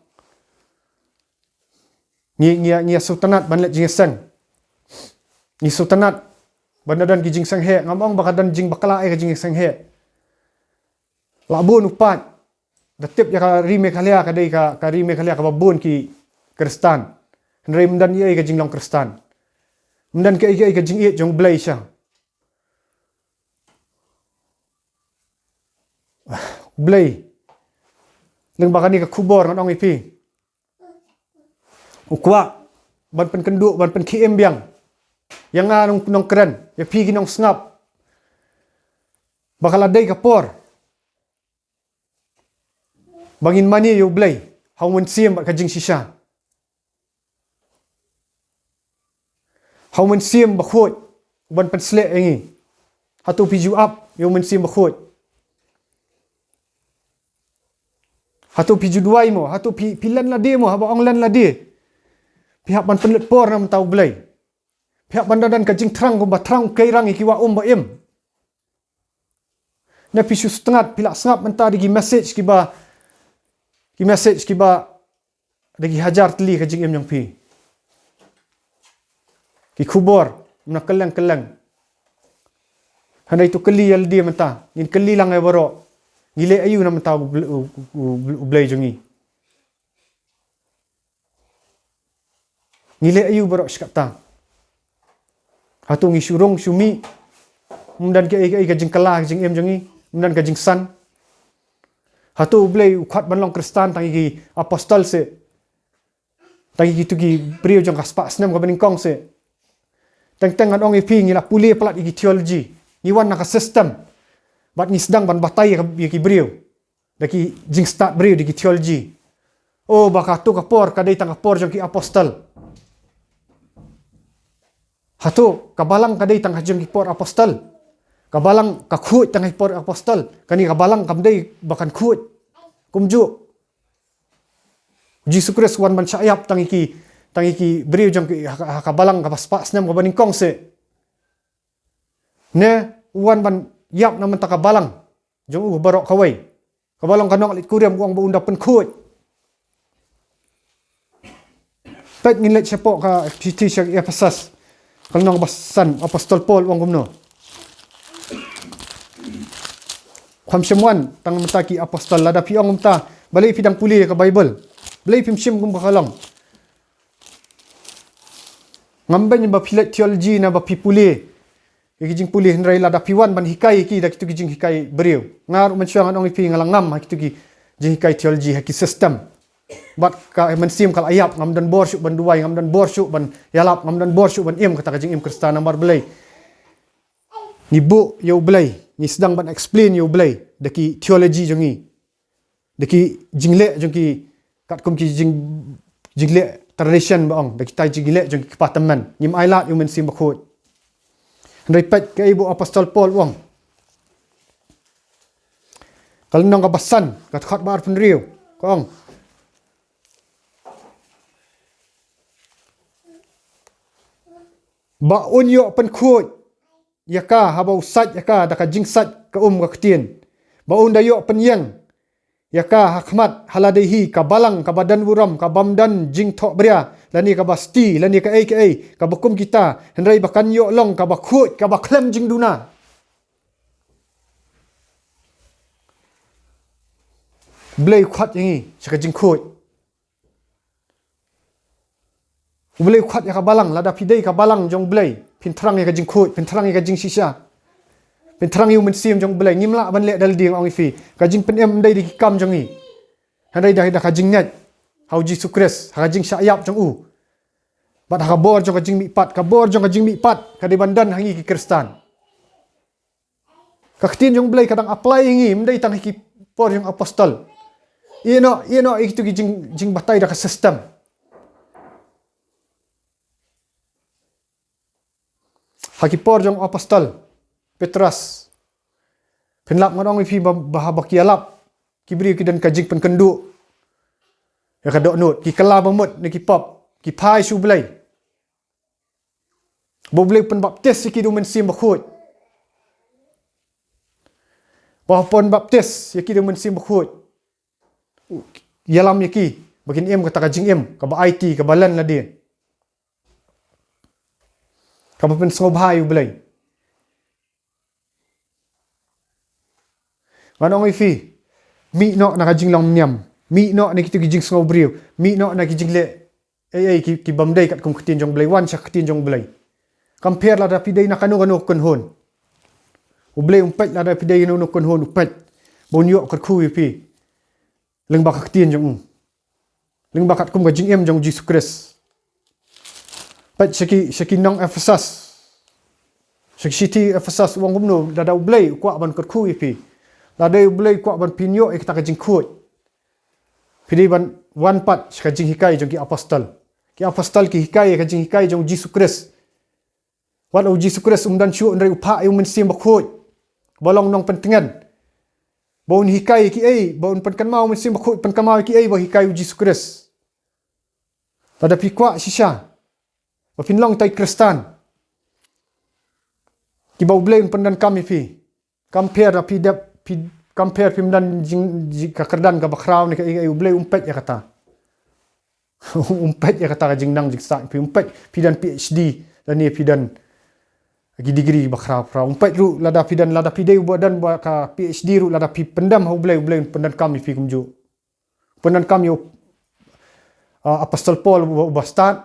Ngi, ngi, ngi sngewtynnat ban leit jingïaseng. Ngi sngewtynnat ban da don ki jingseng heh, ngam ong ba ka don jingbakla ïa ka jingseng heh. La bun u paid. Da tip ïa ka ri Meghalaya ka dei ka, ka ri Meghalaya kaba bun ki Khristan. Hynrei ym don ei ei ka jinglong Khristan. Ym don ka ei ei ka jingïeit jong u Blei sha. U Blei. Lyngba kane ka khubor ngan ong ïa phi. U kwah ban pynkynduh, ban pynkhie im biang ïa nga nong, nongkren, ïa phi ki nongsngap. Ba ka la dei ka por ba ngin mane ïa u Blei ha u mynsiem bad ka jingshisha. Ha u mynsiem bakhuid, u ban pynshlur ïa ngi. Hato phi ju ap ïa u mynsiem bakhuid? Hato phi ju duwai mo? Hato phi, phi len lade mo? Haba ong len lade, phi hap ban pynlut por na bynta u Blei. Phi hap ban da don ka jingthrang kumba thrang u keirang ïa ki wah um ba im. Ne phi shu sngap, phi la sngap mynta da ki message kiba, ki message kiba da ki hajar tylli ka jingim jong phi. Ki khubor, mna kylleng kylleng. Hynrei to kylli ïa lade mynta, ngin kylli lang ïa baroh. Ngi leh aïu na bynta u Ble-, u, u, u, u Blei jong ngi? Ngi leh aïu baroh shi katta? Hato ngi shu rung shu mih? Ym don ka ei ka ei ka jingkylla ka jingim jong ngi, ym don ka jingsan. Hato u Blei u khot ban long Khristan tang ïa ki apostol seh? Tang ïa kito ki briew jong ka spah snem kaba nyngkong seh? Teng teng ngan ong ïa phi, ngi la pule palat ïa ki theology. Ngi wan na ka system. Bad ngi sdang ban batai ïa ka, ïa ki briew da ki jingstad briew, da ki theology. Oh, ba kato ka por ka dei tang ka por jong ki apostol. Hato ka balang ka dei tang ka jong ki por apostol? Ka balang ka khuid tang ki por apostol? Kane ka balang kam dei ba kan khuid. Kumjuh. Jisu Khrist wan ban shah ïap tang ïa ki, tang ïa ki briew jong ki ha, ha ka balang kaba spah snem kaba nyngkong seh. Ne u wan ban ïap na bynta ka balang jong u baroh kawei. Kaba long ka nongleit kurim, u ong ba un da pynkhuid. Peit ngin leit shapoh ka shithi sha Ephesus. Ka lynnong ba san, apostol Paul u ong kumno? Kham shym wan tang mynta ki apostol, lada phi ong mynta, balei phi dang pule ka Bible? Balei phim shim kumba ka long? Ngam beiñ ba phi leit theology ne ba phi pule ïa ki jingpule, hynrei lada phi wan ban hikai ïa ki da kito ki jinghikai briew. Nga ruh mynshuwa ngan ong ïa phi, nga la ngam ha kito ki jinghikai theology, ha ki system. Bad ka mynsiem ka la ïap, ngam don bor shuh ban duwai, ngam don bor shuh ban ïalap, ngam don bor shuh ban im kata ka jingim Khristan namar balei? Ngi buh ïa u Blei, ngi sdang ban explain ïa u Blei da ki theology jong ngi. Da ki jingleh jong ki, katkum ki jing, jingleh tradition ba ong, da kita jingleh jong ki kpa tymmen. Ngim ailad ïa u Mynsiem Bakhuid. Hynrei peit kaei ba u apostol Paul u ong. Ka lynnong kaba san, ka dkhot ba arphew hynriew, ka ong. Ba un ïoh pynkhuid ïa ka haba u sait ïa ka da ka jingsait ka um ka ktien. Ba un da ïoh pynïeng ïa ka ha khmat ha lade hi ka balang kaba don burom, kabym don jingthoh bria, lane kaba sti, lane kaei kaei, kaba kum kita, hynrei ba kan ïoh long kaba khuid, kaba khlem jingduna. Blei u khot ïa ngi sha ka jingkhuid. U Blei u khot ïa ka balang, lada phi dei ka balang jong u Blei, phin thrang ïa ka jingkhuid, phin thrang ïa ka jingshisha. Phin thrang ïa u Mynsiem jong u Blei, ngim lah ban leh da lade, nga ong ïa phi. Ka jingpynim ym dei da ki kam jong ngi. Hynrei da, da ka jingngeit ha u Jisu Khrist, ha ka jingshah ïap jong u. Bad ha ka bor jong ka jingmihpat, ka bor jong ka jingmihpat ka dei ban don ha ngi ki Khristan. Ka ktien jong u Blei ka dang apply ïa ngi, ym dei tang ha ki por jong apostol. Ïa noh, ïa noh ïa kitu ki jing, jingbatai da ka system. Ha ki por jong apostol Petros, pynlap ngan ong ïa phi ba, ba haba ki ïalap ki briew ki don ka jingpynkynduh ïa ka dohnud, ki kylla ba mut na ki pop, ki phai sha U Blei. Ba U Blei u pynbaptis ïa ki da U Mynsiem Bakhuid. Ba haba u pynbaptis ïa ki da U Mynsiem Bakhuid, ïalam ïa ki ba kin im kata ka jingim kaba aiti, kaba len lade, kaba pynsngewbha ïa U Blei. Ngan ong ïa phi, mih noh na ka jinglong niam, mih noh na kitu ki jingsngew briew, mih noh na ki jingleh ei ei ki, ki bym dei katkum ka ktien jong U Blei, wan sha ka ktien jong U Blei. Kam pher lada phi dei na kano kano ka kynhun. U Blei um peit lada phi dei na kano kano ka kynhun, u peit ba un ïoh kyrkhu ïa phi lyngba ka ktien jong u, lyngba katkum ka jingim jong U Jisu Khrist. Peit sha ki, sha ki nong Ephesus, sha ki shithi Ephesus, u ong kumno, lada U Blei u kwah ban kyrkhu ïa phi, lada U Blei u kwah ban pynïoh ïa kata ka jingkhuid, phi dei ban wan pat sha ka jinghikai jong ki apostol. Ki apostol ki hikai ïa ka jinghikai jong U Jisu Khrist. Wat la U Jisu Khrist um don shuh, hynrei u phah ïa U Mynsiem Bakhuid ba long nongpyntngen, ba un hikai ïa kiei, ba un pynkynmaw, U Mynsiem Bakhuid pynkynmaw ïa kiei ba hikai U Jisu Khrist. Lada phi kwah shisha ba phin long kita ki Khristan kiba U Blei un pyndonkam ïa phi, kam pher da phi dep, phi, kam pher phim don jing, jing, ka kyrdan kaba khraw ne kaei kaei, U Blei um peit ïa kata. Um peit ïa kata ka jingnang jingsaid phi, um peit phi don PhD lane phi don ki degree ba khraw khraw. Um peit ruh lada phi don, lada phi dei uba don ba ka PhD ruh, lada phi pyndem ha U Blei, U Blei un pyndonkam ïa phi kumjuh. Pyndonkam ïa u, ah, Apostol Paul uba, uba stad.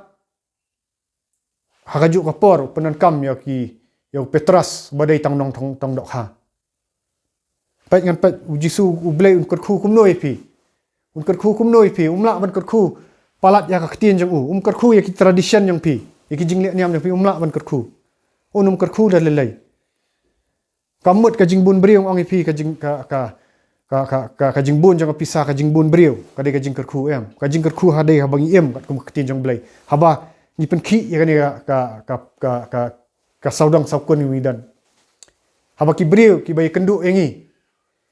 Ha kajuh ka por u pyndonkam ïa ki, ïa u Petros ba dei tang nong tong, tong dohkha. Peit ngan peit, U Jisu U Blei un kyrkhu kumno ïa phi. Un kyrkhu kumno ïa phi. Um lah ban kyrkhu palat ïa ka ktien jong u. Um kyrkhu ïa ki tradition jong phi, ïa ki jingleh niam jong phi, um lah ban kyrkhu. Un um kyrkhu da lei lei. Ka mut ka jingbun briew, ong ïa phi, ka jing, ka, ka, ka, ka, ka, ka jingbun jong ka pisa, ka jingbun briew ka dei ka jingkyrkhu, em. Ka jingkyrkhu ha dei haba ngi im katkum ka ktien jong U Blei, haba ngi pynkhih ïa kane ka, ka, ka, ka, ka, ka sawdong sawkun ngi don. Haba ki briew kiba ïakynduh ïa ngi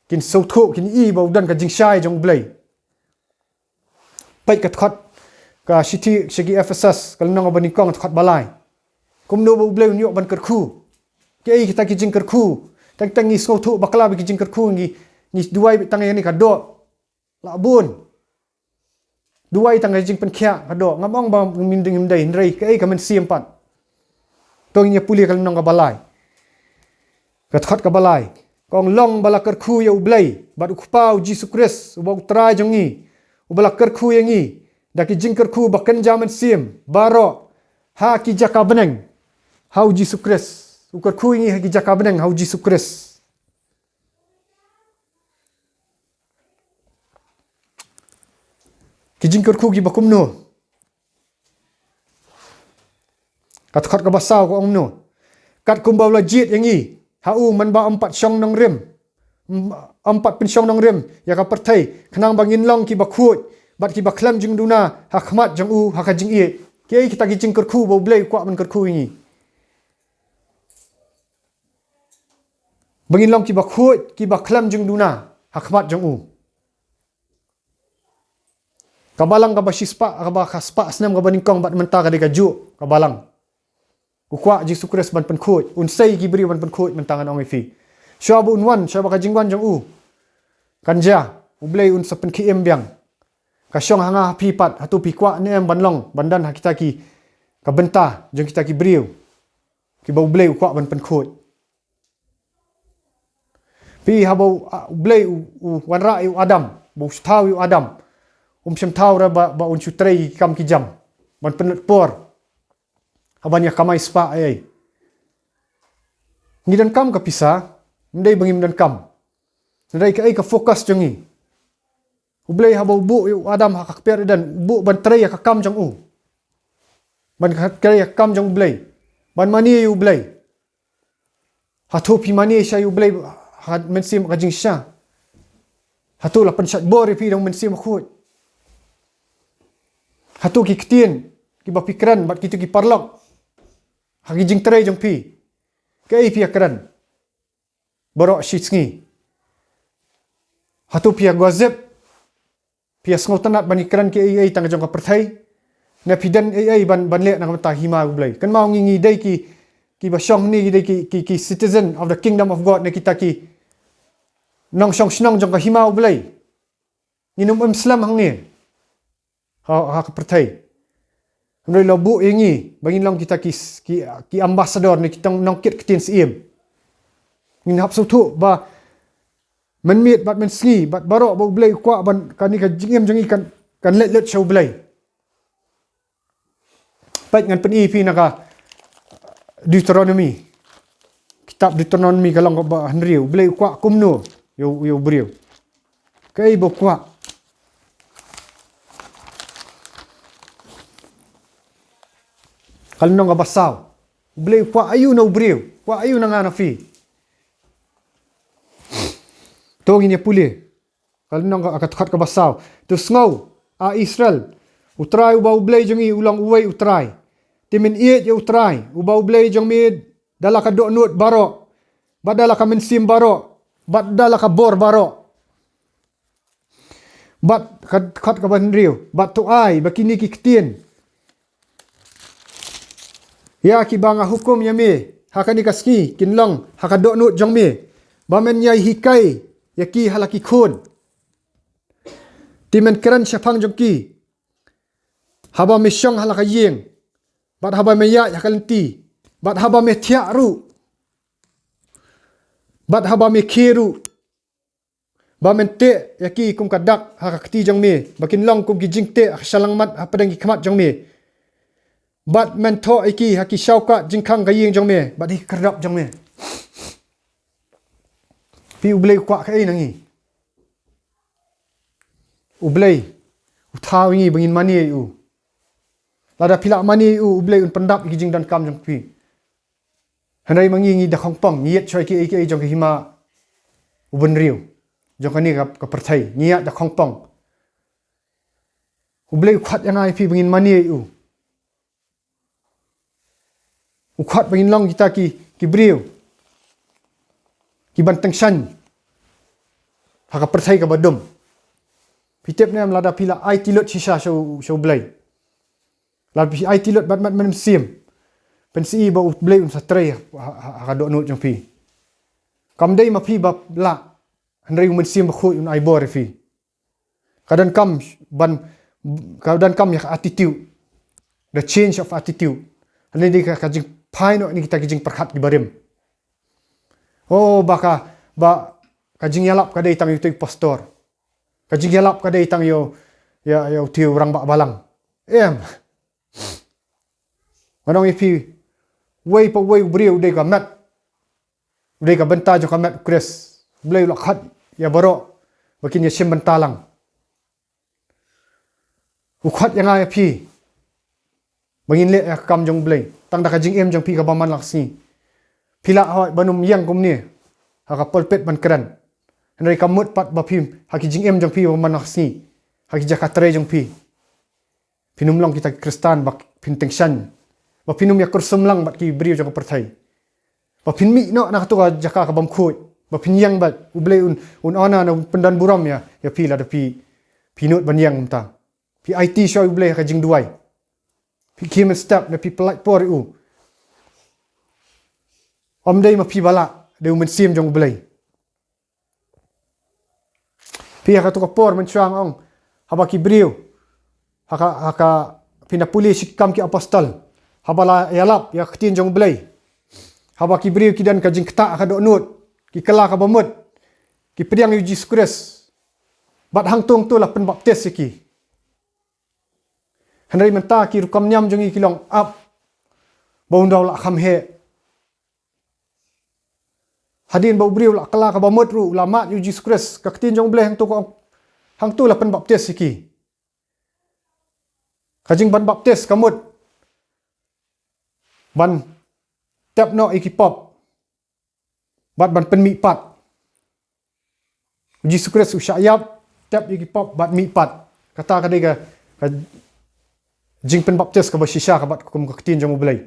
kin sngewthuh, kin i ba u don ka jingshai jong U Blei. Peit ka dkhot, ka shithi sha ki Ephesus, ka lynnong ba nyngkong, dkhot ba lai. Kumno ba U Blei un ïoh ban kyrkhu. Kiei kita ki jingkyrkhu? Teng teng ngi sngewthuh bakla ba ki jingkyrkhu, ngi, ngi duwai beit tang ïa kane ka doh. Lah bun. Duwai tang ïa ka jingpynkhiah ka doh. Ngam ong ba ngim dei, ngim dei, hynrei kaei ka mynsiem pat. To ngin ïa pule ka lynnong kaba lai, ka dkhot kaba lai. Ka ong, long ba la kyrkhu ïa U Blei bad U Kpa U Jisu Khrist, uba U Trai jong ngi, uba la kyrkhu ïa ngi da ki jingkyrkhu ba kynja mynsiem baroh ha ki jaka bneng ha U Jisu Khrist. U kyrkhu ïa ngi ha ki jaka bneng ha U Jisu Khrist. Ki jingkyrkhu kiba kumno? Ka dkhot kaba saw ka ong kumno? Katkum ba u la jied ïa ngi ha u mynba ym pat shong nongrim, ym, ym pat pynshong nongrim ïa ka pyrthei, khnang ba ngin long kiba khuid bad kiba khlem jingduna ha khmat jong u ha ka jingïeit. Kiei kita ki jingkyrkhu ba U Blei u kwah ban kyrkhu ïa ngi? Ba ngin long kiba khuid, kiba khlem jingduna ha khmat jong u. Ka balang kaba shispah, kaba ka spah snem kaba nyngkong bad mynta ka dei kajuh ka balang. U kwah Jisu Khrist ban pynkhuid, un sei ki briew ban pynkhuid mynta, ngan ong ïa phi. Shuwa ba un wan, shuwa ba ka jingwan jong u kan jia, U Blei un sa pynkhie im biang. Ka shong ha nga ha phi pat, hato phi kwah ne em ban long, ban don ha kita ki, ka bynta jong kita ki briew kiba U Blei u kwah ban pynkhuid? Phi, haba U, U Blei u, u wanrah ïa u Adam, ba u sngewthuh ïa u Adam, um sngewthuh ruh ba, ba un shu trei ki kam ki jam ban pynlut por ha ban ïa kamai spah ei ei. Ngi donkam ka pisa, ym dei ba ngim donkam. Hynrei kaei ka focus jong ngi? U Blei haba u buh ïa u Adam ha ka kper Eden, u buh ban trei ïa ka kam jong u, ban trei ïa ka kam jong U Blei, ban mane ïa U Blei. Hato phi mane shisha ïa U Blei ha mynsiem ka jingshisha? Hato la pynshait bor ïa phi da u Mynsiem Bakhuid? Hato ki ktien kiba phi kren bad kito ki paralok ha ki jingtrei jong phi, kaei phi ïa kren baroh shi sngi? Hato phi ïa gossip, phi ïa sngewtynnat ban ïa kren kiei kiei tang jong ka pyrthei? Ne phi don ei ei ban, ban leh na ka bynta hima U Blei? Kynmaw, ngi, ngi dei ki, kiba shong hangne, ngi dei ki, ki, ki citizen of the kingdom of God, ne kita ki nongshong shnong jong ka hima U Blei. Ngin ym em slem hangne ha, ha ka pyrthei. Hynrei la buh ïa ngi ba ngin long kita ki, ki, ki ambassador, ne kita nongkit ktien syiem. Ngin hap sngewthuh ba mynmiet bad mynsngi bad baroh ba U Blei u kwah ban kane ka jingim jong ngi kan, kan leit lut sha U Blei. Peit, ngan pyni ïa phi na ka Deuteronomy. Kitab Deuteronomy ka lynnong kaba hynriew. U Blei u kwah kumno ïa u, ïa u briew? Kaei ba u kwah? Ka lynnong kaba saw. U Blei u kwah aïu na u briew? U kwah aïu na nga na phi? To ngin ïa pule. Ka lynnong ka, ka dkhot kaba saw. To sngew, A Israel, U Trai uba U Blei jong ngi u long uwei U Trai. Te men ïeit ïa U Trai uba U Blei jong me da la ka dohnud baroh, bad da la ka mynsiem baroh, bad da la ka bor baroh. Bad ka dkhot kaba hynriew, bad to ai ba kine ki ktien ïa kiba nga hukum ïa me ha kane ka sngi kin long ha ka dohnud jong me, ba men ïai hikai ïa ki ha la ki khun. Te men kren shaphang jong ki haba me shong ha la ka ïing, bad haba me ïaid ha ka lynti, bad haba me thiah ruh, bad haba me khie ruh, ba men teh ïa ki kum ka dak ha ka kti jong me, ba kin long kum ki jingteh ha ka shyllangmat hapdeng ki khmat jong me. Bad men thoh ïa ki ha ki shawkah jingkhang ka ïing jong me bad ha ki khyrdop jong me. Phi, U Blei u kwah kaei na ngi? U Blei u thaw ïa ngi ba ngin mane ïa u. Lada phi lah mane ïa u, U Blei un pyndap ïa ki jingdonkam jong phi. Hynrei ma ngi, ngi da khongpong, ngi ïeit shuwa ïa kiei kiei jong ka hima u bynriew, jong kane ka, ka pyrthei, ngi ïeit da khongpong. U Blei u khot ïa nga ïa phi ba ngin mane ïa u. U khot ba ngin long kita ki, ki briew kiban tyngshaiñ ha ka pyrthei kaba dum. Phi tip ne em, lada phi la aiti lut shisha sha u, sha U Blei, lada phi aiti lut bad met mynsiem, pynsih ba U Blei un sa trei ha, ha, ha ka dohnud jong phi. Kam dei ma phi ba lah, hynrei U Mynsiem Bakhuid un ai bor ïa phi. Ka donkam ban, ka donkam ïa ka attitude, the change of attitude. Hangne dei ka, ka jingphai noh na kita ki jingpyrkhat kiba rim. Oh, ba ka, ba ka jingïalap ka dei tang ïa uto u pastor. Ka jingïalap ka dei tang ïa u, ïa, ïa uto u rangbah balang. Em. Ngan ong ïa phi, uwei pa uwei u briew u dei ka met, u dei ka bynta jong ka met U Khrist. U Blei u la khot ïa baroh ba kin ïashim bynta lang. U khot ïa nga ïa phi ba ngin leh ïa ka kam jong U Blei tang da ka jingim jong phi kaba man la ka sngi. Phi lah hoi ban ym ïeng kumne ha ka pulpit ban kren, hynrei ka mut pat ba phi, ha ki jingim jong phi ba man la ka sngi, ha ki jaka trei jong phi, phin ym long kita ki khristan ba phin tyngshaiñ, ba phin ym ïa kyrsum lang bad ki briew jong ka pyrthei, ba phin mih noh na kato ka jaka ka bym khuid, ba phin ïeng bad U Blei un, un honor ne un pyndon burom ïa, ïa phi lada phi, phi nud ban ïeng mynta. Phi aiti shuwa U Blei ha ka jingduwai, phi khie mynstep ne phi pyllait por ïa u. Ym dei ma phi ba lah, dei U Mynsiem jong U Blei. Phi, ha kato ka por mynshuwa nga ong, haba ki briew, ha ka, ha ka, phin da pule Shi Kam ki Apostol, haba la ïalap ïa ka ktien jong U Blei, haba ki briew ki don ka jingktah ha ka dohnud, ki kylla kaba mut, ki pdiang ïa U Jisu Khrist, bad hangto hangto la pynbaptis ïa ki. Hynrei mynta ki rukom niam jong ngi ki long ap ba un da u lah kham heh. Hadien ba u briew u la kylla kaba mut ruh, u la mad ïa U Jisu Khrist, ka ktien jong U Blei hangto ka ong, hangto la pynbaptis ïa ki. Ka jingban baptis ka mut ban tep noh ïa ki pop bad ban pynmihpat. U Jisu Khrist u shah ïap, tep ïa ki pop bad mih pat. Kata ka dei ka, ka jingpynbaptis kaba shisha ka bad kum ka ktien jong U Blei.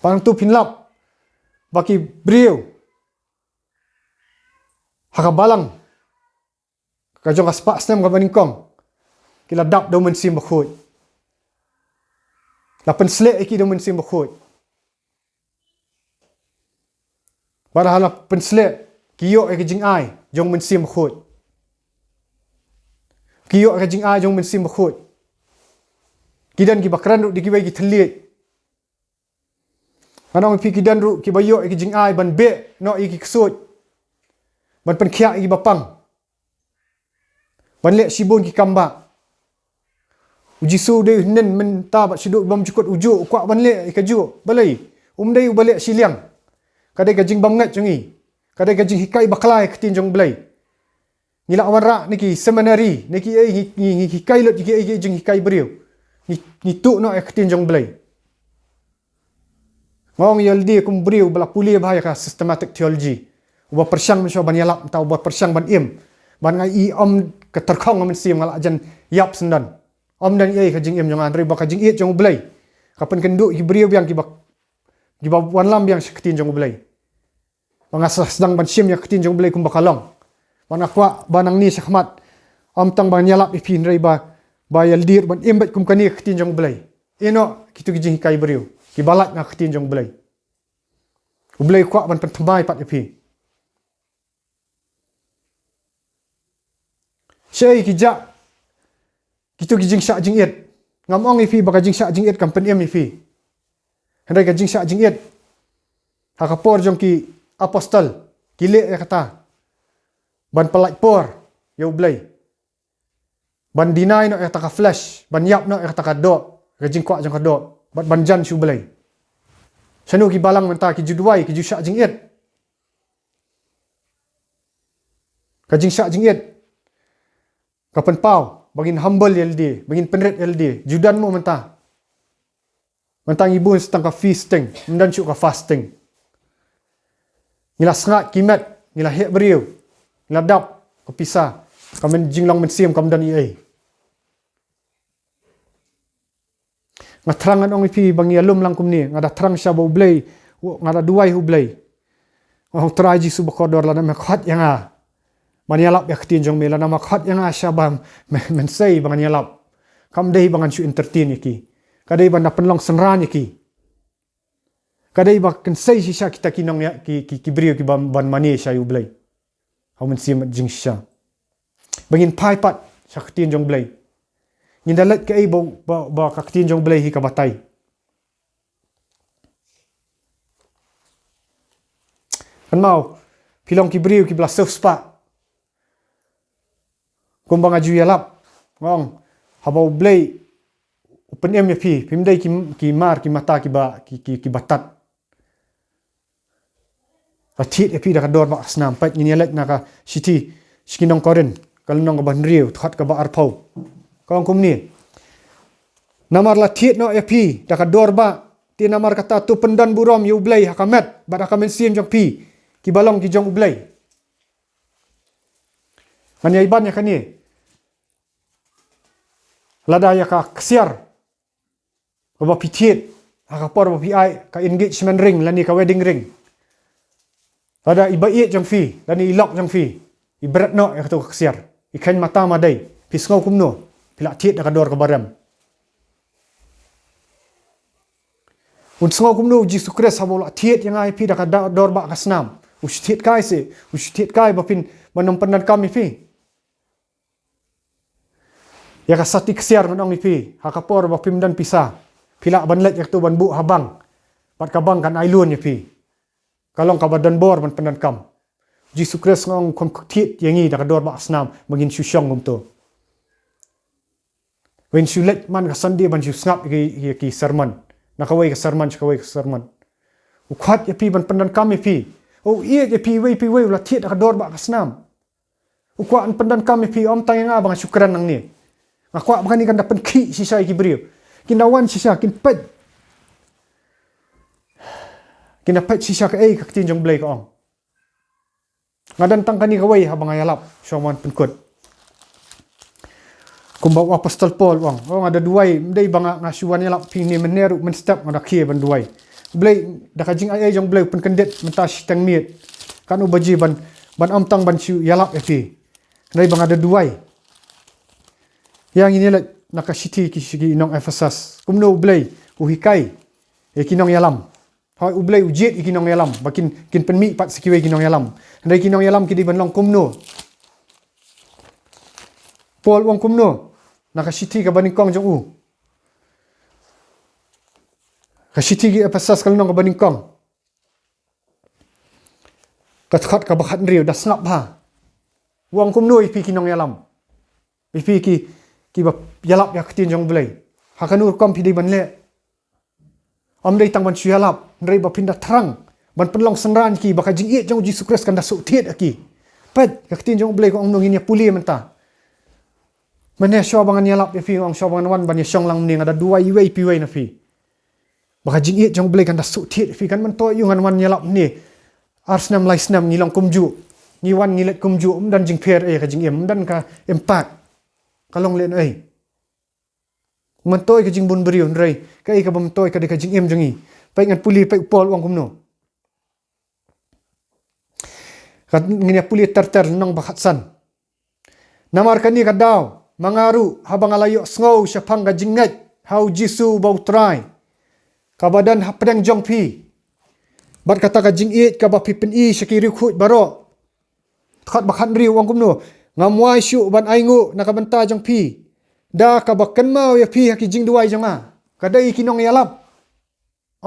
Bad hangto phin lap ba ki briew ha ka balang ka jong ka spah snem kaba nyngkong ki la dap da U Mynsiem Bakhuid. La pynsleh ïa ki da U Mynsiem Bakhuid. Bad ha la pynsleh ki ïoh ïa ka jingai jong U Mynsiem Bakhuid. Ki ïoh ïa ka jingai jong U Mynsiem Bakhuid. Ki don kiba kren ruh da kiwei ki thylliej. Ngan ong ïa phi, ki don ruh kiba ïoh ïa ka jingai ban beh noh ïa ki ksuid, ban pynkhiah ïa kiba pang, ban leh shibun ki kam bah. U Jisu u dei u hynnin mynta bad shaduh bymjukut, u juh, u kwah ban leh ïa kajuh. Balei? Um dei uba leh shiliang. Ka dei ka jingbymngeit jong ngi. Ka dei ka jinghikai bakla ïa ka ktien jong U Blei. Ngi la wanrah na ki seminary, na ki ei, ngi, ngi, ngi hikai lut ïa ki ei, ki jinghikai briew. Ngi, ngi tuh noh ïa ka ktien jong U Blei. Nga ong ïa lade kum briew ba la pule bha ïa ka systematic theology, uba pyrshang mynshuwa ban ïalap, mynta uba pyrshang ban im. Ban nga i ym ka tyrkhong ha mynsiem, nga la jan ïap syndon. Ym don ei ka jingim jong nga, hynrei ba ka jingïeit jong U Blei ka pynkynduh ïa ki briew biang kiba, kiba wanlam biang sha ka ktien jong U Blei. Ba nga sa sdang ban shim ïa ka ktien jong U Blei kumba ka long. Ba nga kwah ba nangne shakhmat, ym tang ba ngan ïalap ïa phi, hynrei ba, ba ïa lade ruh ban im beit kum kane ka ktien jong U Blei. Ïeh noh kito ki jinghikai briew kiba lait na ka ktien jong U Blei. U Blei u kwah ban pynthymmai pat ïa phi. Shaei ki jah kito ki jingshah jingit? Ngam ong ïa phi ba ka jingshah jingit kam pynim ïa phi. Hynrei ka jingshah jingit ha ka por jong ki apostol, ki leh ïa kata ban pyllait por ïa U Blei, ban deny noh ïa kata ka flesh, ban ïap noh ïa kata ka doh, ka jingkwah jong ka doh, bad ban jan sha U Blei. Shano ki balang mynta? Ki ju duwai, ki ju shah jingit. Ka jingshah jingit ka pynpaw ba ngin humble ïa lade, ba ngin pynrit ïa lade. Ju don mo mynta? Mynta ngi bun sa tang ka feasting, ym don shuh ka fasting. Ngi la sngaid ki met, ngi la heh briew, ngi la dap ka pisa, ka myn-, jinglong mynsiem kam don ei ei. Nga thrang ngan ong ïa phi ba ngi ïalum lang kumne, nga da thrang shisha ba U Blei, nga da duwai ha U Blei. Nga ong, Trai Jisu ba kordor, lada me khot ïa nga ban ïalap ïa ka ktien jong me, lada me khot ïa nga shisha ba me, men sei ba ngan ïalap. Kam dei ba ngan shu entertain ïa ki. Ka dei ban da pynlong synran ïa ki. Ka dei ba kan sei shisha kita ki nong ïa, ki, ki, ki briew kiba, ban mane sha U Blei ha U Mynsiem Jingshisha. Ba ngin phai pat sha ka ktien jong U Blei. Ngin da leit kaei ba, ba, ba ka ktien jong U Blei hi ka batai. Kynmaw, phi long ki briew kiba la siewspah. Kumba nga ju ïalap, nga ong, haba U Blei u pynim ïa phi, phim dei ki, ki mar, ki mata, kiba, ki, ki, kiba tad. La thied ïa phi da ka dor ba ka snam. Peit, ngin ïa leit na ka shithi sha ki nong Korinth, ka lynnong kaba hynriew, dkhot kaba arphew. Ka ong kumne: Namar la thied noh ïa phi da ka dor ba, te namar kata to pyndon burom ïa U Blei ha ka met bad ha ka mynsiem jong phi, kiba long ki jong U Blei. Ngan ïai ban ïa kane. Lada ïa ka ksiar kaba phi thied ha ka por ba phi ai ka engagement ring lane ka wedding ring, lada i ba ïeit jong phi lane i lok jong phi i bret noh ïa kato ka ksiar, i kheiñ mata ma dei, phi sngew kumno? Phi la thied da ka dor kaba rem. Un sngew kumno U Jisu Khrist haba u la thied ïa nga ïa phi da ka da-, dor ba ka snam? U shu thied kai seh, u shu thied kai ba phin, ban ym pyndonkam ïa phi. Ïa ka sati ksiar, ngan ong ïa phi, ha ka por ba phim don pisa, phi lah ban leit ïa kato ban buh ha bank, bad ka bank kan ai loan ïa phi. Ka long kaba don bor ban pyndonkam. U Jisu Khrist, nga ong, kham thied ïa ngi da ka dor ba ka snam ba ngin shu shong kumto. Ngin shu leit man ka Sunday ban shu sngap ïa ki, ïa ki sermon, na kawei ka sermon sha kawei ka sermon. U khot ïa phi ban pyndonkam ïa phi. U ïeit ïa phi iwei pa iwei, u la thied da ka dor ba ka snam. U kwah ban pyndonkam ïa phi. Ym tang ïa nga ba nga shu kren nangne. Nga kwah ba kane kan da pynkhih shisha ïa ki briew. Kin da wan shisha, kin peit. Kin da peit shisha kaei ka ktien jong U Blei ka ong. Nga don tang kane kawei haba nga ïalap sha u mon pynkut. Kumba u apostol Paul u ong, oh, nga da duwai, ym dei ba nga, nga shu wan ïalap phi ne mynne ruh mynstep nga da khie ban duwai. U Blei, da ka jingaiei jong u Blei u pynkyndit mynta shiteng miet. Kan u baje ban, ban ym tang ban shu ïalap ïa phi. Hynrei ba nga da duwai. Ïa ngin ïa leit na ka shithi ki sha ki nong Ephesus. Kumno u Blei u hikai ïa ki nongïalam. Hooid, u Blei u jied ïa ki nongïalam ba kin, kin pynmih pat sa kiwei ki nongïalam. Hynrei ki nongïalam ki dei ban long kumno? Paul u ong kumno na ka shithi kaba nyngkong jong u? Ka shithi ki Ephesus ka lynnong kaba nyngkong, ka dkhot kaba khathynriew, da sngap bha. U ong kumno ïa phi ki nongïalam, ïa phi ki, kiba ïalap ïa ka ktien jong u Blei? Ha kano rukom phi dei ban leh? Ym dei tang ban shu ïalap, hynrei ba phin da thrang ban pynlong synran ïa ki, ba ka jingïeit jong u Jisu Khrist kan da suk thied ïa ki. Peit, ka ktien jong u Blei ka ong kumno, ngin ïa pule mynta. Mynne shuwa ba ngan ïalap ïa phi, nga ong shuwa ba ngan wan ban ïa shong lang mynne, nga da duwai iwei pa iwei na phi. Ba ka jingïeit jong u Blei kan da suk thied ïa phi, kan myntoi ïa u ngan wan ïalap mynne. Ar snem lai snem ngi long kumjuh. Ngi wan ngi leit kumjuh, ym don jingpher ei ha ka jingim, ym don ka impact. Ka long lehnohei. Myntoi ka jingbun briew, hynrei kaei kaba myntoi ka dei ka jingim jong ngi. Peit ngan pule, peit u Paul u ong kumno. Kat ngin ïa pule ter ter, lynnong ba khatsan. Namar kane ka daw, ma nga ruh haba nga la ïohsngew shaphang ka jingngeit ha u Jisu uba u Trai, kaba don hapdeng jong phi, bad kata ka jingïeit kaba phi pyni sha ki riewkhuid baroh. Dkhot ba khathynriew u ong kumno? Ngam wai shuh ban ainguh na ka bynta jong phi, da kaba kynmaw ïa phi ha ki jingduwai jong nga. Ka dei ki nongïalap,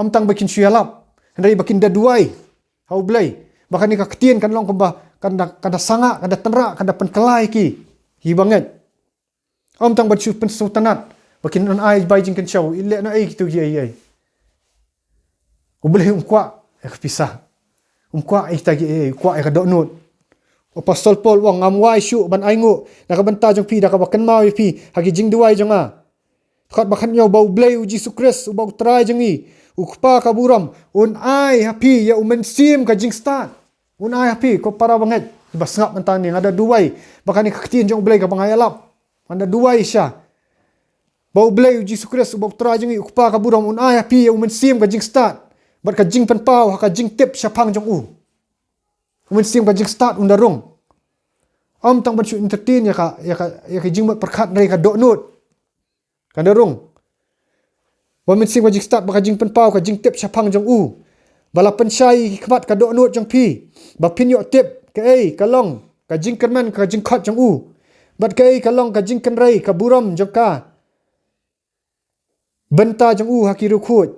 ym tang ba kin shu ïalap, hynrei ba kin da duwai ha u Blei, ba kane ka ktien kan long kumba kan da, kan da sangah, kan da tynrah, kan da pynkylla ïa ki, kiba ngeit. Ym tang ban shu pynsngewtynnat ba kin ai bai jingkynshew, i lehnohei kito kiei kiei. U Blei um kwah ïa ka pisa, um kwah ïa kita kiei kiei, u kwah ïa ka dohnud. U apostol Paul u ong, ngam wai shuh ban ainguh na ka bynta jong phi, da kaba kynmaw ïa phi ha ki jingduwai jong nga. Dkhot ba khathynñiew, ba u Blei u Jisu Khrist uba u Trai jong ngi, u Kpa ka burom, un ai ha phi ïa u Mynsiem ka jingstad. Un ai ha phi, ko para bangeit ba sngap mynta hangne, nga da duwai ba kane ka ktien jong u Blei kaba nga ïalap, nga da duwai shisha ba u Blei u Jisu Khrist uba u Trai jong ngi, u Kpa ka burom, un ai ha phi ïa u Mynsiem ka jingstad bad ka jingpynpaw ha ka jingtip shaphang jong u. U Mynsiem ka jingstad un da rung. Ym tang ban shu entertain ïa ka, ïa ka, ïa ka jingmut pyrkhat, hynrei ka dohnud kan da rung. Ba u Mynsiem ka jingstad, ba ka jingpynpaw, ka jingtip shaphang jong u, ba la pynshai ïa ki khmat ka dohnud jong phi, ba phin ïoh tip kaei ka long ka jingkyrmen ka jingkhot jong u, bad kaei ka long ka jingkynrei ka burom jong ka bynta jong u ha ki riewkhuid,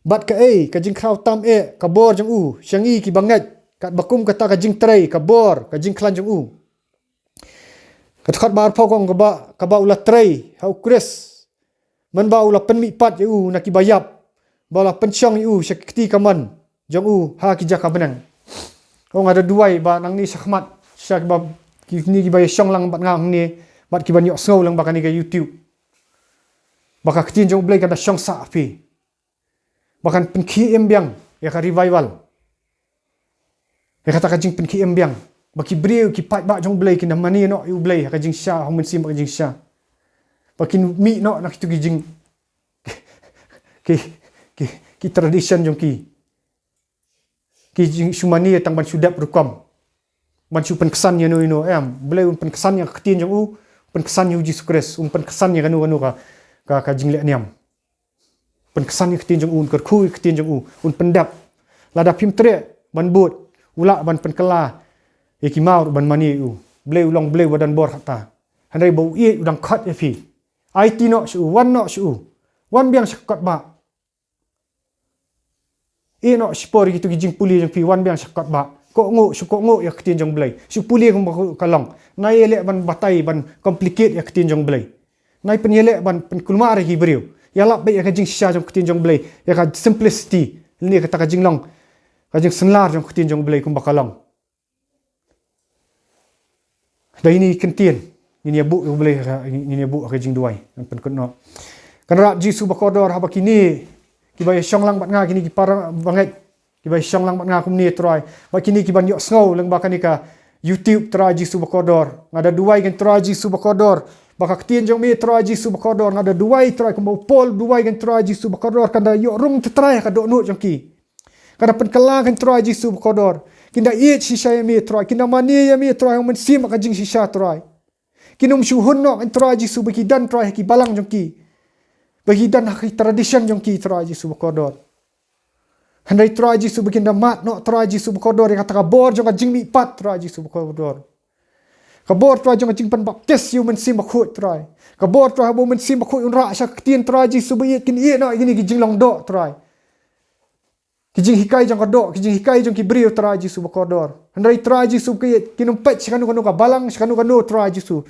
bad kaei ka jingkhraw tam eh ka bor jong u sha ngi kiba ngeit, katba kum kata ka jingtrei ka bor ka jingkhlaiñ jong u. Ka dkhot ba arphew ka ong, kaba, kaba u la trei ha u Khrist, mynba u la pynmihpat ïa u na kiba ïap, ba u la pynshong ïa u sha ki kti kamon jong u ha ki jaka bneng. Ong, nga da duwai ba nangne shakhmat, sha kiba, kine kiba ïa shong lang bad nga hangne, bad kiban ïohsngew lang bad kane ka YouTube, ba ka ktien jong u Blei kan da shong sah ha phi, ba kan pynkhie im biang ïa ka revival, ïa kata ka jingpynkhie im biang, ba ki briew, ki paidbah jong u Blei kin da mane noh ïa u Blei ha ka jingshisha, ha u Mynsiem bad ka jingshisha, ba kin mih noh na kito ki jing, ki, ki, ki tradition jong ki, ki jing shu mane tang ban shu dep rukom, ban shu pynksan ïano ïano, em. U Blei un pynksan ïa ka ktien jong u, pynksan ïa u Jisu Khrist, un pynksan ïa kano kano ka, ka, ka jingleh niam. Pynksan ïa ka ktien jong u, un kyrkhu ïa ka ktien jong u, un pyndep. Lada phim treh ban bud, u lah ban pynkylla ïa ki maw ruh ban mane ïa u. U Blei u long Blei ba don bor hangta. Hynrei ba u ïeit, u dang khot ïa phi. Aiti noh sha u, wan noh sha u. Wan biang sha ka kot bah. Ïeh noh shipor ïa kito ki jingpule jong phi, wan biang sha ka kot bah. Kohnguh, shu kohnguh ïa ka ktien jong u Blei. Shu pule kumba ka long. Nai ïaleh ban batai, ban complicate ïa ka ktien jong u Blei. Nai pynïaleh ban pynkulmar ïa ki briew. Ïalap beit ïa ka jingshisha jong ka ktien jong u Blei, ïa ka simplicity, lane kata ka jinglong, ka jingsynlar jong ka ktien jong u Blei kumba ka long. Da ine i kyntien ngin ïa buh ïa u Blei, ngin ïa buh ha ka jingduwai, ngan pynkut noh. Kynrad Jisu bakordor, haba kine kiba ïa shong lang bad nga, kine ki para bangeit, Kiba ïashong lang bad nga kumne Trai. Bad kine kiban ïohsngew lyngba kane ka YouTube Trai Jisu bakordor. Nga da duwai kein Trai Jisu bakordor. Ba ka ktien jong me Trai Jisu bakordor. Nga da duwai Trai kumba u Paul u duwai kein Trai Jisu bakordor. Kan da ïoh rung te Trai ha ka dohnud jong ki. Kan da pynkylla kein Trai Jisu bakordor. Kin da ïeit shisha ïa me Trai. Kin da mane ïa me Trai ha u mynsiem bad ka jingshisha Trai. Kin ym shu hun noh kein Trai Jisu ba ki don Trai ha ki balang jong ki. Ba ki don ha ki tradition jong ki Trai Jisu bakordor. Hynrei Trai Jisu ba kin da mad noh Trai Jisu bakordor ïa kata ka bor jong ka jingmihpat Trai Jisu bakordor. Ka bor Trai jong ka jingpynbaptis ïa u Mynsiem Bakhuid Trai. Ka bor Trai haba u Mynsiem Bakhuid un rah sha ka ktien Trai Jisu ba ïeit kin ïeh noh ïa kine ki jinglong doh Trai. Ki jinghikai jong ka doh, ki jinghikai jong ki briew Trai Jisu bakordor. Hynrei Trai Jisu ba ïeit kin ym peit sha kano kano ka balang, sha kano kano Trai Jisu.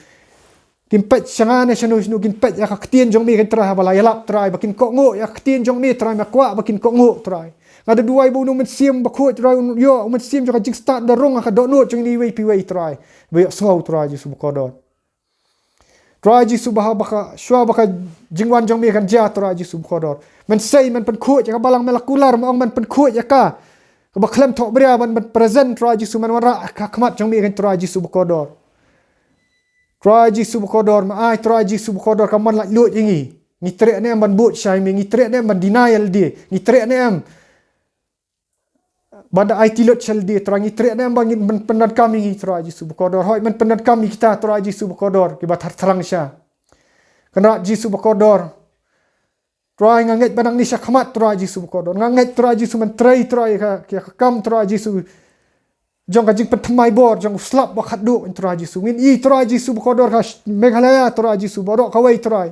Kin peit sha nga ne shano shano, kin peit ïa ka ktien jong me kein Trai haba la ïalap Trai, ba kin kohnguh ïa ka ktien jong me Trai, me kwah ba kin kohnguh Trai. Nga da duwai ba uno u Mynsiem Bakhuid Trai un ïoh u mynsiem jong ka jingstad da rung ha ka dohnud jong ine iwei pa iwei Trai. Ba ïohsngew Trai Jisu bakordor. Trai Jisu ba ha ba ka shuwa ba ka jingwan jong me kan jia Trai Jisu bakordor. Men sei men pynkhuid ïa ka balang, me la kular ma ong men pynkhuid ïa ka. Kaba khlem thohbria ban, ban present Trai Jisu, men wanrah ha khmat jong me kein Trai Jisu bakordor. Trai Jisu bakordor, ma ai Trai Jisu bakordor ka mon laitluid ïa ngi. Ngi treh ne em ban bud shai me, ngi treh ne em ban deny ïa lade, ngi treh ne em ban da aiti lut sha lade Trai, ngi treh ne em ban ngin, men pyndonkam ïa ngi Trai Jisu bakordor. Hooid men pyndonkam ïa kita Trai Jisu bakordor kiba thrang sha. Kynrad Jisu bakordor. Trai nga ngeit ba nangne sha khmat Trai Jisu bakordor. Nga ngeit Trai Jisu men trei Trai ka, ka, ka kam Trai Jisu. Jong ka jingpynthymmai bor jong u slap ba khatduh Trai Jisu. Ngin i Trai Jisu bakordor ka sh-, Meghalaya Trai Jisu baroh kawei Trai.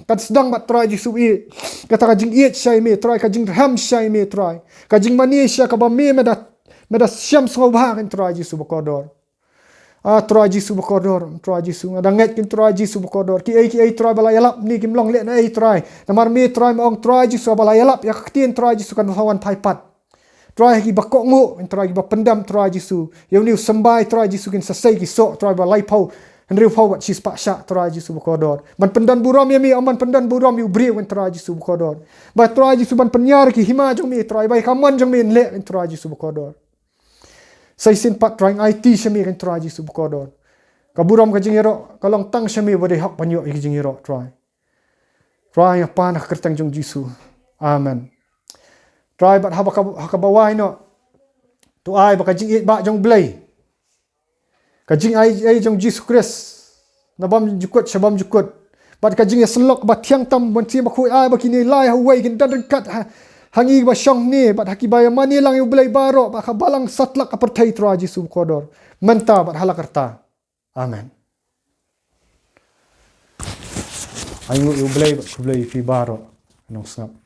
Kan sdang bad Trai Jisu i. Kata ka jingïeit shai me Trai, ka jingrhem shai me Trai. Ka jingmane sha kaba me me da, me da shem sngewbha kein Trai Jisu bakordor. Ah Trai Jisu bakordor, Trai Jisu nga da ngeit kein Trai Jisu bakordor. Kiei kiei Trai ba la ïalap ne kim long leh na ei Trai. Namar me Trai ma ong Trai Jisu ba la ïalap ïa ka ktien Trai Jisu kan sa wan phai pat. Trai kiba kohnguh, Trai kiba pyndem Trai Jisu. Ïa une u symbai Trai Jisu kin sa sei ki soh Trai ba laiphew. Hynriewphew bad shispah shah Trai Jisu bakordor. Ban pyndon burom ïa me, ym ban pyndon burom ïa u briew kein Trai Jisu bakordor. Ba Trai Jisu ban pynïar ki hima jong me Trai, ba ïa ka mon jong me in leh kein Trai Jisu bakordor. Sa shisien pat Trai nga aiti sha me kein Trai Jisu bakordor. Ka burom ka jingïaroh, ka long tang sha me ba dei hok ban ïoh ïa ka jingïaroh Trai. Trai nga pan ha ka kyrteng jong Jisu. Amen. Trai bad haba ka, ha kaba wai noh. To ai ba ka jingïeit ba jong Blei. Ka jingaiei jong Jisu Khrist. Na bymjukut sha bymjukut. Bad ka jingïasyllok ba thiang tam ban thiang ba khuid ai ba kine lai ha uwei kin don ryngkat ha, ha ngi ba shong ne, bad ha kiba ïa mane lang ïa u Blei baroh, bad ka balang satlak ka pyrthei Trai Jisu bakordor. Mynta bad hala karta. Amen. Ai nguh ïa u Blei bad khublei ïa phi baroh. Nong sngap.